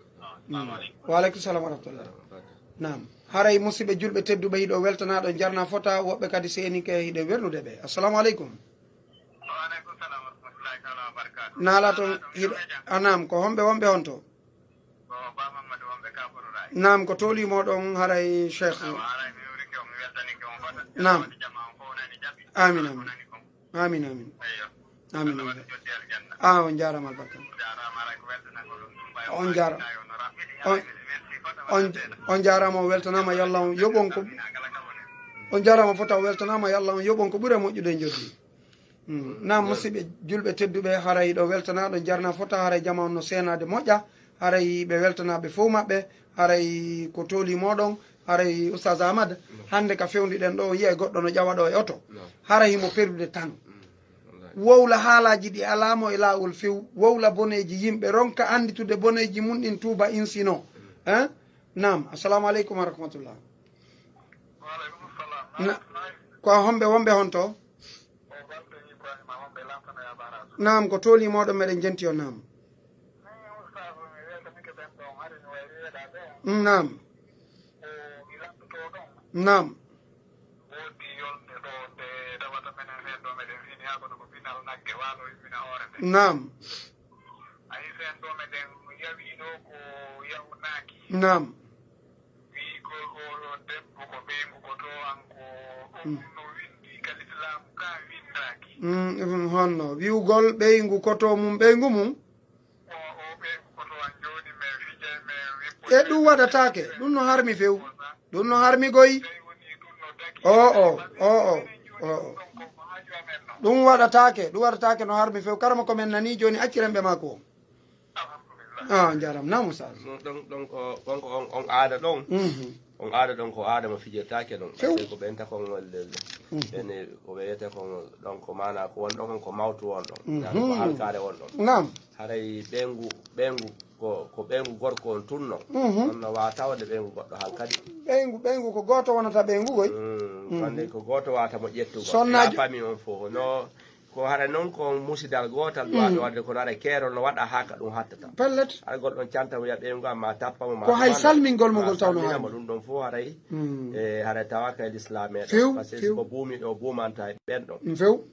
Mm. Wa aleykum salam wa rahmatullah. Naam. Haray musidɓe julɓe tedduɓe, hiɗo weltanaa ɗo, njarnaa fota, woɓɓe kadi seenike hiɗo wernude ɓe. Assalamu aleykum. Wa aleykum salam wa rahmatullahi taala wa barakatuh. Naala toon hiɗo, a naam, ko homɓe wonɓe honto? Ko Ba Mamadou wonɓe Kaburu Ray. Naam, ko tooli moɗon haray Cheikh. Awa, haray mi weltanike on, mi weltanike on fota. Naam. Jama on fof nani jaɓi. Amin, amin. Amin, amin. Eyyo. Amin, amin. Ah, on njaaraama albarka. On njaaraama. On, on, on jaaraama, o weltanaama, yo Allah on yoɓon ko, on jaaraama fota, o weltanaama, yo Allah on yoɓon ko ɓuri e moƴƴude e njoddi. Mm. Naam, musidɓe julɓe tedduɓe, haray ɗo weltanaaɗo jarna fota, haray jama on no seenaade moƴƴa, haray ɓe weltanaaɓe fof maɓɓe, haray ko tooli mooɗon, haray Oustaz Ahmad, hannde ka fewndi ɗen ɗo, on yi'ay goɗɗo no ƴawa ɗo e oto, haray himo perdude tan. Wowla haalaaji ɗi alaa mo e laawol few, wowla boneeji yimɓe, ronka annditude boneeji mum ɗin tuuba insino. Hein? Naam, assalamu aleykum wa rahmatullah. Waaleykum salam. Na, ko homɓe wonɓe honto? Naam, ko tooli mooɗon meɗen jenti on, naam. Mm, naam. Naam. Naam. Naam. Wii ko, ko debbo ko ɓeyngu ko to an ko ɗum no windi ka lislaamu ka windaaki. Mm, ɗum honno? Wi'ugol ɓeyngu ko to mum, ɓeyngu mum? O, o ɓeyngu ko to an jooni, men fijay, men wippo. E ɗum waɗataake. Ɗum no harmi few. Ɗum no harmi goy. Tawi woni ɗum no daki. O, o, o, o, o, o. Ɗum ko ko haaju amen non. Ɗum waɗataake. Ɗum waɗataake no harmi few. Karama ko men nani jooni, acciren ɓe makko o. Ah, on jaaraama. Naam, Oustaz. Ɗon, ɗon, ɗon ko, ɗon ko on, on aada ɗon. Mhm. On aada ɗon ko aada mo fijirtaake ɗon. Few. Parce que ko ɓen takon, ene, ko ɓe wiyata kon ɗon ko maana ko won ɗon ko mawtu won ɗon. Mhm. Ko halkaare won ɗon. Naam. Haray ɓeyngu, ɓeyngu ko, ko ɓeyngu gorko on tunno. Mhm. On no waawa tawde ɓeyngu goɗɗo hankadi. Ɓeyngu, ɓeyngu ko gooto wonata ɓeyngu goy. Mm, mhm. Wonde ko gooto waawata mo ƴettugol. Sonnaajo. La famille on fof. No, ko hara noon ko musidal gootal duwaaɗo waɗde, kono hara keerol no waɗa haa ka ɗum hattata. Pellet. Hara gol ɗon canta wiya ɓeyngu am ma tappa mo, ma ko hay salmingol mo ngol tawno haali. Ɗum ɗon fof haray, mm, e haray tawa kay lislaam e ɗon. Few, parce que few. Ko buumi ɗo buumanta e ɓen ɗon. Mm, few.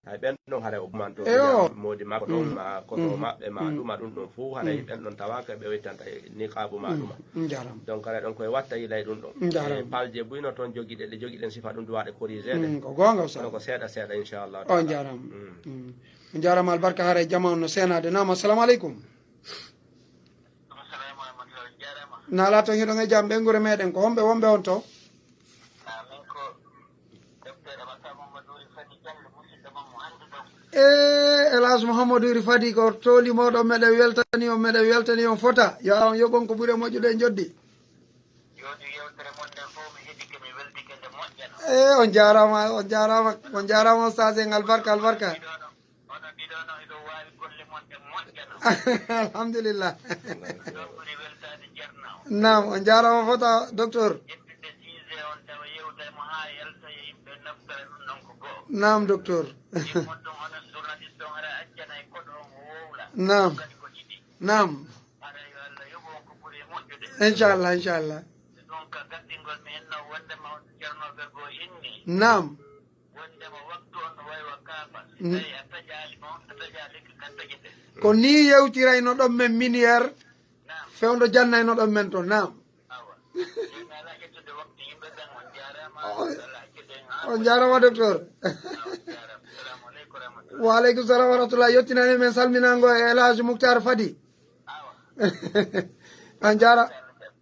Hay ɓen ɗon haray o buumanto. Eyo. Moodi makko ɗon, mm, ma koto, mm, maɓɓe ma, mm, ɗuma ɗum ɗon fof haray, mm, ɓen ɗon tawa kay ɓe wettanta e niqaabu ma, mm, ɗuma. Mm, jaaraama. Donc haray ɗon koye watta yilay ɗum ɗon. Mm, jaaraama. E palje buy no toon jogiɗe, ɗe jogiɗen sifa ɗum duwaaɗe corrigé ɗe. Mm, ko goonga, Oustaz. Kono ko seeɗa seeɗa, inchallah. On jaaraama. Mm. Mm. On jaaraama albarka, haray jama on no seenaade. Naam, assalamu aleykum. Naalaa toon, hiɗon e jam, ɓeynguure meɗen, ko homɓe wonɓe on to? Eh, El Hadj Mouhamadou Iri Fadi, ko tooli mooɗon, meɗen weltani on, meɗen weltani on fota. Yo Allah on yoɓon ko ɓuri e moƴƴude e njoddi. Jooni yewtere mon nden fof mi heɗike, mi weltike nde moƴƴano. Eh, on jaaraama, on jaaraama, on jaaraama, Oustaz en, albarka, albarka. Onon ɗiɗo no hiɗo waawi golle mon ɗe moƴƴano. Alhamdulillah. Ɗon ɓuri weltaade Ceerno o. Naam, on jaaraama fota, docteur. Ƴettude sujet on tawa yewta e mo haa yalta e yimɓe naftora ɗum ɗon ko go'o. Naam, docteur. Ɗin mon ɗum onon journaliste on hara accana e koɗo on o wowla. Naam. Kadi ko ɗiɗi. Naam. Hara yo Allah yoɓu on ko ɓuri e moƴƴude. Inchallah, inchallah. Ɗum ka gaɗɗingol mi henno wondema on Ceerno ɓe goo inni. Naam. Wondema waktu on no wayi wa kaafa. Si tawi a taƴaali mo, a taƴaali ko kan taƴete. Ko nii yewtirayno ɗon men minière, naam, fewndo jannayno ɗon men to, naam. Awa. Jooni alaa ƴettude waktu yimɓe ɓen, on jaaraama. O-, alaa ƴettude en haa on jaaraama, docteur. Awa, on jaaraama. Assalamu aleykum wa rahmatullah. Wa aleykum salam wa rahmatullah. Yettinani men salminaango e El Hadj Mouhtar Fadi. On jaara-,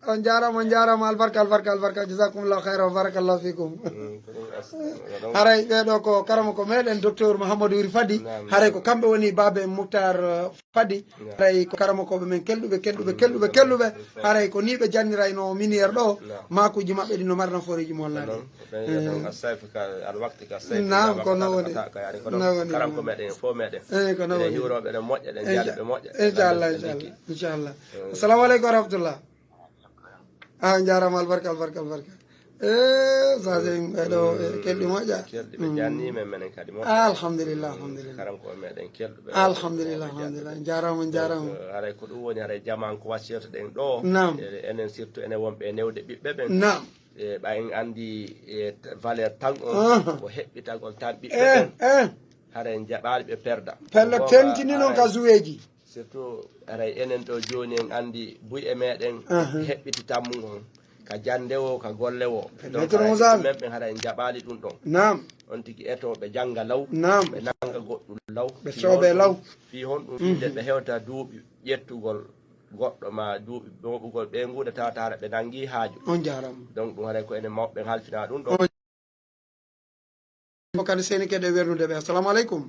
on jaaraama, on jaaraama. Albarka, albarka, albarka. Jazakumullahu khairan wa barakallahu fikum. Mm, ko ɗum as-, ko ɗum. Haray ɓee ɗoo ko karamoko meɗen, docteur Mouhamadou Wiri Fadi. Naam, haray naam. Ko kamɓe woni baabe Mouhtar, uh, Fadi. Naam. Haray ko karamokooɓe men kelɗuɓe, kelɗuɓe, mm, kelɗuɓe, kelɗuɓe. Haray ko nii ɓe jannirayno minière ɗoo. Naam. Maakuuji maɓɓe ɗi no mari nafooreeji mo wallaade. Naam. Ɓen wiya tan, eh, as-sayf ka, al-waqt ka sayf. Naam, ko non woni. Ka, ka, ka, ka, non woni. Karamko meɗen, fof meɗen. Eh, ko non woni. Hiwroɓe ɗen moƴƴa, ɗen jaaliɓe moƴƴa. Inchallah, inchallah, inchallah. Eh. Assalamu aleykum wa rahmatullah. Ah, on jaaraama, albarka, albarka, albarka. Eh, sa sen, eh, ɗo, eh, mm, kelɗi moƴƴa. Kelɗi ɓe, mm, janni men, menen kadi moƴƴa. Alhamdulillah, mm, alhamdulillah. Karamko meɗen kelɗuɓe. Alhamdulillah, alhamdulillah. Jaaraama, on jaaraama. Donc, eh, haray ko ɗum woni, haray jaman ko wasiyata ɗen ɗo. Naam. Eh, enen surtout enen wonɓe e newde ɓiɓɓe ɓen. Naam. E ɓay en anndi, e, t-, valeur tan on, aha, ko heɓɓitagol tan ɓiɓɓe ɓen. Eh, eh. Hara en jaɓaali ɓe perda. Pellet, tentini noon ka joueeji. Surtout, haray enen ɗo jooni en anndi buy e meɗen, aha, heɓɓiti tammu on. Ka jannde wo, ka golle wo. Pellet. Donc, haray ɓiɓɓe men ɓen hara en jaɓaali ɗum ɗon. Naam. On tigi eto ɓe jannga law, naam, ɓe nannga goɗɗum law. Ɓe soobe law. Fii honɗum? Mhm. Fii nde ɓe hewta duuɓi ƴettugol goɗɗo ma duuɓi mooɓugol ɓeynguure, tawata hara ɓe nangi haaju. On jaaraama. Donc ɗum haray ko enen mawɓe ɓen halfina ɗum ɗo. On Ko kadi seni keɗe wernude ɓe. Assalamu aleykum.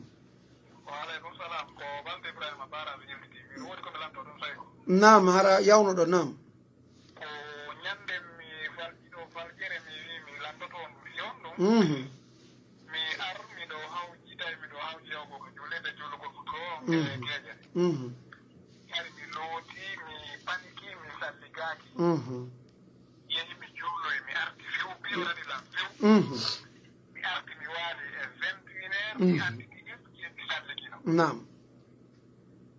Wa aleykum salam. Ko Balde Ibrahima Bara mi yewtiti. Mi woni ko mi lanto ɗum tawi ko. Naam, hara yawno ɗo, naam. Ko ñande mi falƴi ɗo faljere mi wi mi lantoto on ɗum yon ɗum. Mhm. Mi ar miɗo hawji tawi miɗo hawji yawgo ko juulede juulugol futuro on Mhm. keeje. Mhm. Ari mi looti mi paniki mi salli gaaki. Mhm. Yehi mi juuloy mi arti few piyorani lan few. Mhm. Mi arti mi waali e vingt et une heure mi Mhm. andi mi ƴetti mi salli kino. Naam.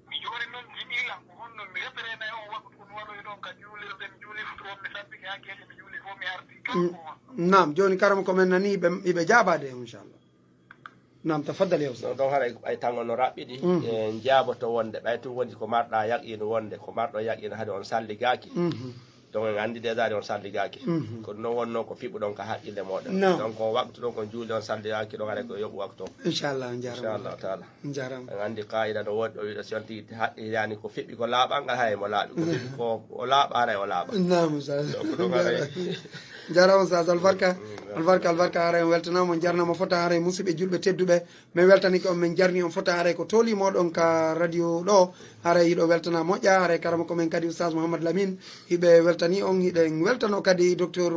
Mi joori noon jiɗi lan ko honno mi referenay on waktu ko mi waɗoy ɗon ka juulirde mi juuli futuro on mi sabbiki haa keeje mi juuli fof mi arti kala ko honno. Naam, jooni karama ko men nani iɓe iɓe jaabaade inchallah. Naam, tafaddal ya Oustaz. Ɗon haray ɓay tango no raɓɓiɗi Mhm. e njaaboto wonde ɓay tun woni ko marɗa yaqinu wonde ko marɗo yaqinu hade on salligaaki. Mhm. Donc en anndi déjà de on salligaaki. Mhm. Ko ɗum noon wonnoo ko fiɓuɗon ka haqqille mooɗon. Naam. Donc o waktu ɗon ko juuli on salligaaki ɗon haray ko yoɓu waktu on. Inchallah on jaaraama. Inchallah taala. On jaaraama. En anndi qaida no woodi ɗo wiɗo si on tigi haqqi yani ko fiɓi ko laaɓal ngal haray mo laaɓi ko fiɓi ko o laaɓa haray o laaɓa. Naam inchallah. Donc ɗum haray. Jaaraama Oustaz albarka. Albarka albarka haray on weltanaama on jarnaama fota haray musidɓe julɓe tedduɓe. Min weltanike on min jarni on fota haray ko tooli moɗon ka radio ɗo. Haray hiɗo weltana moƴƴa haray karama ko men kadi oustaz mouhammad lamine hiɓe weltani on hiɗen weltano kadi docteur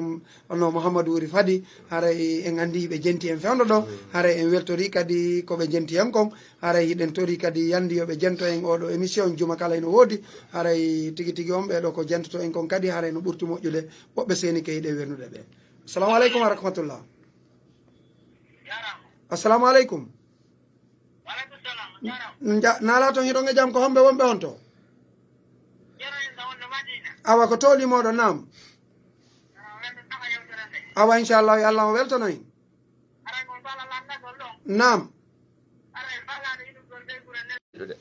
ono mouhammadou wuri fadi. Haray en andi hiɓe jenti en fewndo ɗo. Haray en weltori kadi koɓe jenti en kon. Haray hiɗen tori kadi yandi yoɓe jento en oɗo émission juma kala ino woodi. Haray tigi tigi on ɓeɗo ko jentoto en kon kadi haray no ɓurti moƴƴude. Woɓɓe seni ke hiɗe wernude ɓe. Assalamu aleykum wa rahmatullah. Assalamu aleykum. Nja- nala toon hiɗon e jam ko homɓe wonɓe on to? Awa ko tooli moɗon nam? Awa inchallahu yo allah on weltano en. Nam.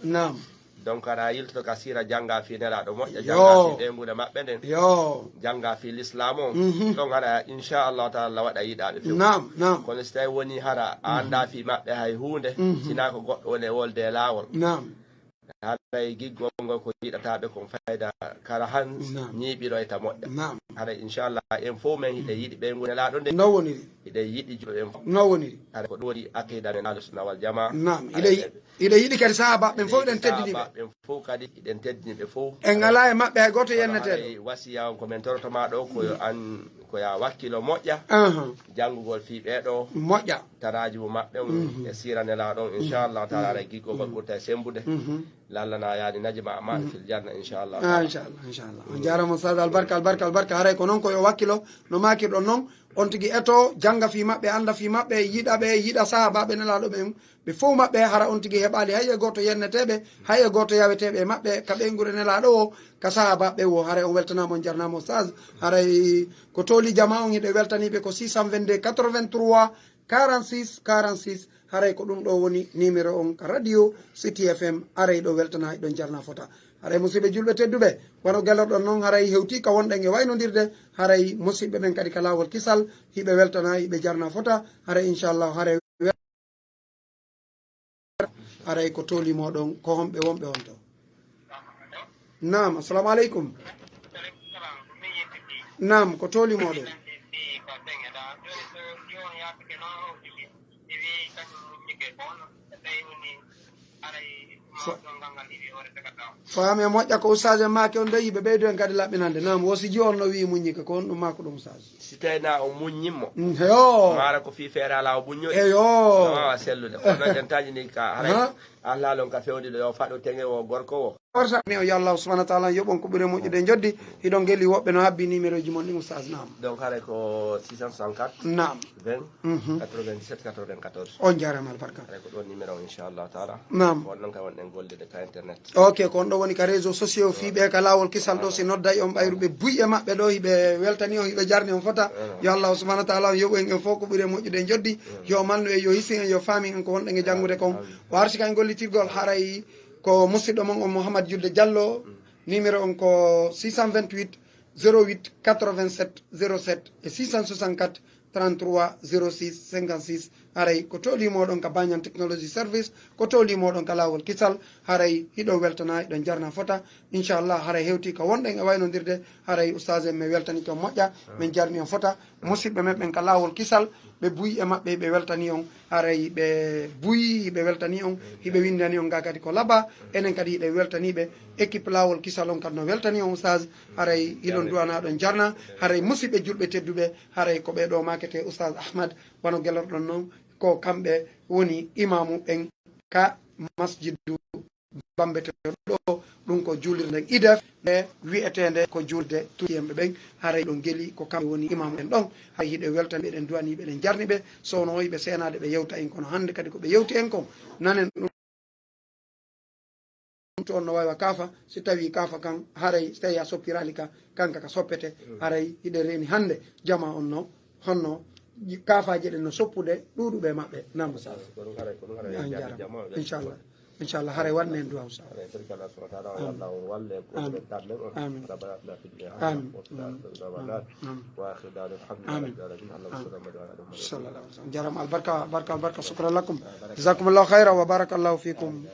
Nam. Donc hara yiltoto ka sira jannga fi nelaɗo moƴƴa jannga fi ɓeynguure maɓɓe nden. Yo. Jannga fi l'islam o. Mhm. Donc hara inchallahu taala waɗa yiɗaɓe few. Nam nam. Kono si tawi woni hara a annda fi maɓɓe hay hunde. Mhm. Sina ko goɗɗo woni e wolde e lawol. Nam. Haray giggol ngol ko yiɗataɓe kon fayda kala han ñiiɓiroyta moƴƴa. Nam. Haray inchallah en fof men hiɗen yiɗi ɓeynguure nelaɗo nde. No woniri. Hiɗen yiɗi juɓe en fof. No woniri. Haray ko ɗum woni aqida men ahlu sunna wal jamaa. Nam. Hiɗen Hiɗen yiɗi kadi sahabaɓe ɓen fof, hiɗen teddini ɓe. Ɓen fof kadi hiɗen teddini ɓe fof. En alaa e maɓɓe hay gooto yenneteeɗo. Wasiya on ko min toroto ma ɗo ko yo an ko ya wakkilo moƴƴa. Janngugol fii ɓee ɗo moƴƴa. Taraaji mo maɓɓe on e siira nelaaɗo on inchallahu taala aray giggol ngol ɓurta e semmbude. Lallana yaani najma amaɗo fil janna inchallah taala. Inchallah inchallah. On jaarama ustad albarka albarka albarka haray ko noon ko yo wakkilo no maakirɗon noon. On tigi eto jannga fii maɓɓe annda fii maɓɓe yiɗa ɓe yiɗa sahabaɓe nelaaɗo ɓen. Ɓe fof maɓɓe hara on tigi heɓaali hay e gooto yenneteeɓe hay e gooto yaweteeɓe e maɓɓe ka ɓeynguure nelaaɗo o ka sahabaɓe o. Haray on weltanaama on jarnaama ustaz. Haray ko tooli jama on hiɗe weltaniiɓe ko six cent vingt-deux quatre-vingt-trois quarante-six quarante-six. Haray ko ɗum ɗo woni numéro on ka radio City F M. Haray ɗo weltana hiɗon jarna fota. Haray musidɓe julɓe tedduɓe wano gelorɗon noon haray hewti ka wonɗen e waynodirde. Haray musidɓe ɓen kadi ka laawol kisal hiɓe weltana hiɓe jarna fota. Haray inchallah haray Haray ko tooli moɗon ko homɓe wonɓe on to? Naam, assalamu aleykum. Naam, ko tooli moɗon? Faami e moƴƴa ko ustaas en maaki on de yiɓe ɓeydu en kadi laɓɓinande. Naam, wo si ji on no wi'i muññike ko on ɗum maako ɗum ustaas. Si tawi na o muññimmo. Yo. Maara ko fii feere alaa o muññori. Eyo. No waawa sellude. Kono noon en taƴini ka haray. Allalon ka fewndi ɗo yo faɗo teŋe o gorko o. Orta ni o yo Allah subhanahu wa taala yoɓon ko ɓuri moƴƴude joddi. Hiɗon geli woɓɓe no habbi numéro ji mon ɗin ustaas naam. Donc haray ko six cent soixante-quatre. Naam. Vingt. Mhm. Quatre-vingt-dix-sept quatre-vingt-quatorze. On jaarama albarka. Haray ko ɗon numéro o inchallahu taala. Naam. Ko on ɗon kay wonɗen gollude ka internet. Ok, ko on ɗo woni ka réseau sociaux fii ɓe ka laawol kisal ɗo si nodday on ɓayruɓe buy e maɓɓe ɗo hiɓe weltani on hiɓe jarni on fota. Yo Allah subhanahu wa taala on yoɓu en en fof ko ɓuri e moƴƴude e joddi. Yo malnu en yo hisin en yo faami en ko wonɗen e janngude kon. O arti kan gollitirgol haray ko musidɗo mon on Mouhammad Julde Diallo. Numéro on ko six cent vingt-huit zéro huit quatre-vingt-sept zéro sept e six cent soixante-quatre trente-trois zéro six cinquante-six. Haray ko toolii mooɗon ka Banyan Technology Service, ko toolii mooɗon ka laawol kisal. Haray hiɗon weltana, hiɗon jarna fota. Inchallah, haray hewtii ka wonɗen e waynodirde. Haray ustaas en, mi weltanii on moƴƴa, min jarni on fota. Musidɓe men ɓen ka laawol kisal, ɓe buy e maɓɓe, ɓe weltanii on. Haray ɓe buy, ɓe weltanii on, hiɓe winndani on ga kadi ko laba. Enen kadi hiɗen weltanii ɓe. Équipe laawol kisal on kadi no weltanii on, ustaas. Haray hiɗon du'anaa, ɗon jarna. Haray musidɓe julɓe tedduɓe, haray ko ɓee ɗoo maaketee ustaas Ahmad, wano gelorɗon non, ko kamɓe woni imaamu ɓen ka masjidu Bambeteeɗo ɗo, ɗum ko juulirde nden idef, nde wi'eteende ko juulde Turkiyemɓe ɓen. Haray ɗon geli ko kamɓe woni imaamu en ɗon. Haray hiɗen weltani ɓe, eɗen du'anii ɓe, eɗen jarni ɓe. So wonaa hiɓe seenaade ɓe yewta en, kono hannde kadi ko ɓe yewti en kon, nanen ɗum. Ɗum to on no waawi kaafa, si tawii kaafa kan, haray si tawii a soppiraali ka, kanka ka soppete, haray hiɗen reeni hannde jamaa on no, honno kaafaaje ɗen no soppude ɗuuɗuɓe e maɓɓe. Naam, ustaas. Ko ɗum haray, ko ɗum haray. An jaaraama. Inchallah. Inchallah, haray waɗnen du'a, ustaas. Haray, tawi ko Allah subhanahu wa ta'ala, yo Allah on walle, ko ɓe darnde on. Amin. Rabbana atina fid dunya hasana, wa fil akhirati hasana, wa qina adhaban nar. Wa akhiru da'wana alhamdulillahi rabbil alamin. Allahumma salli ala Muhammad. Sallallahu alaihi wasallam. Jaaraama, albarka, barka, barka, shukran lakum. Jazakumullahu khairan wa barakallahu fikum.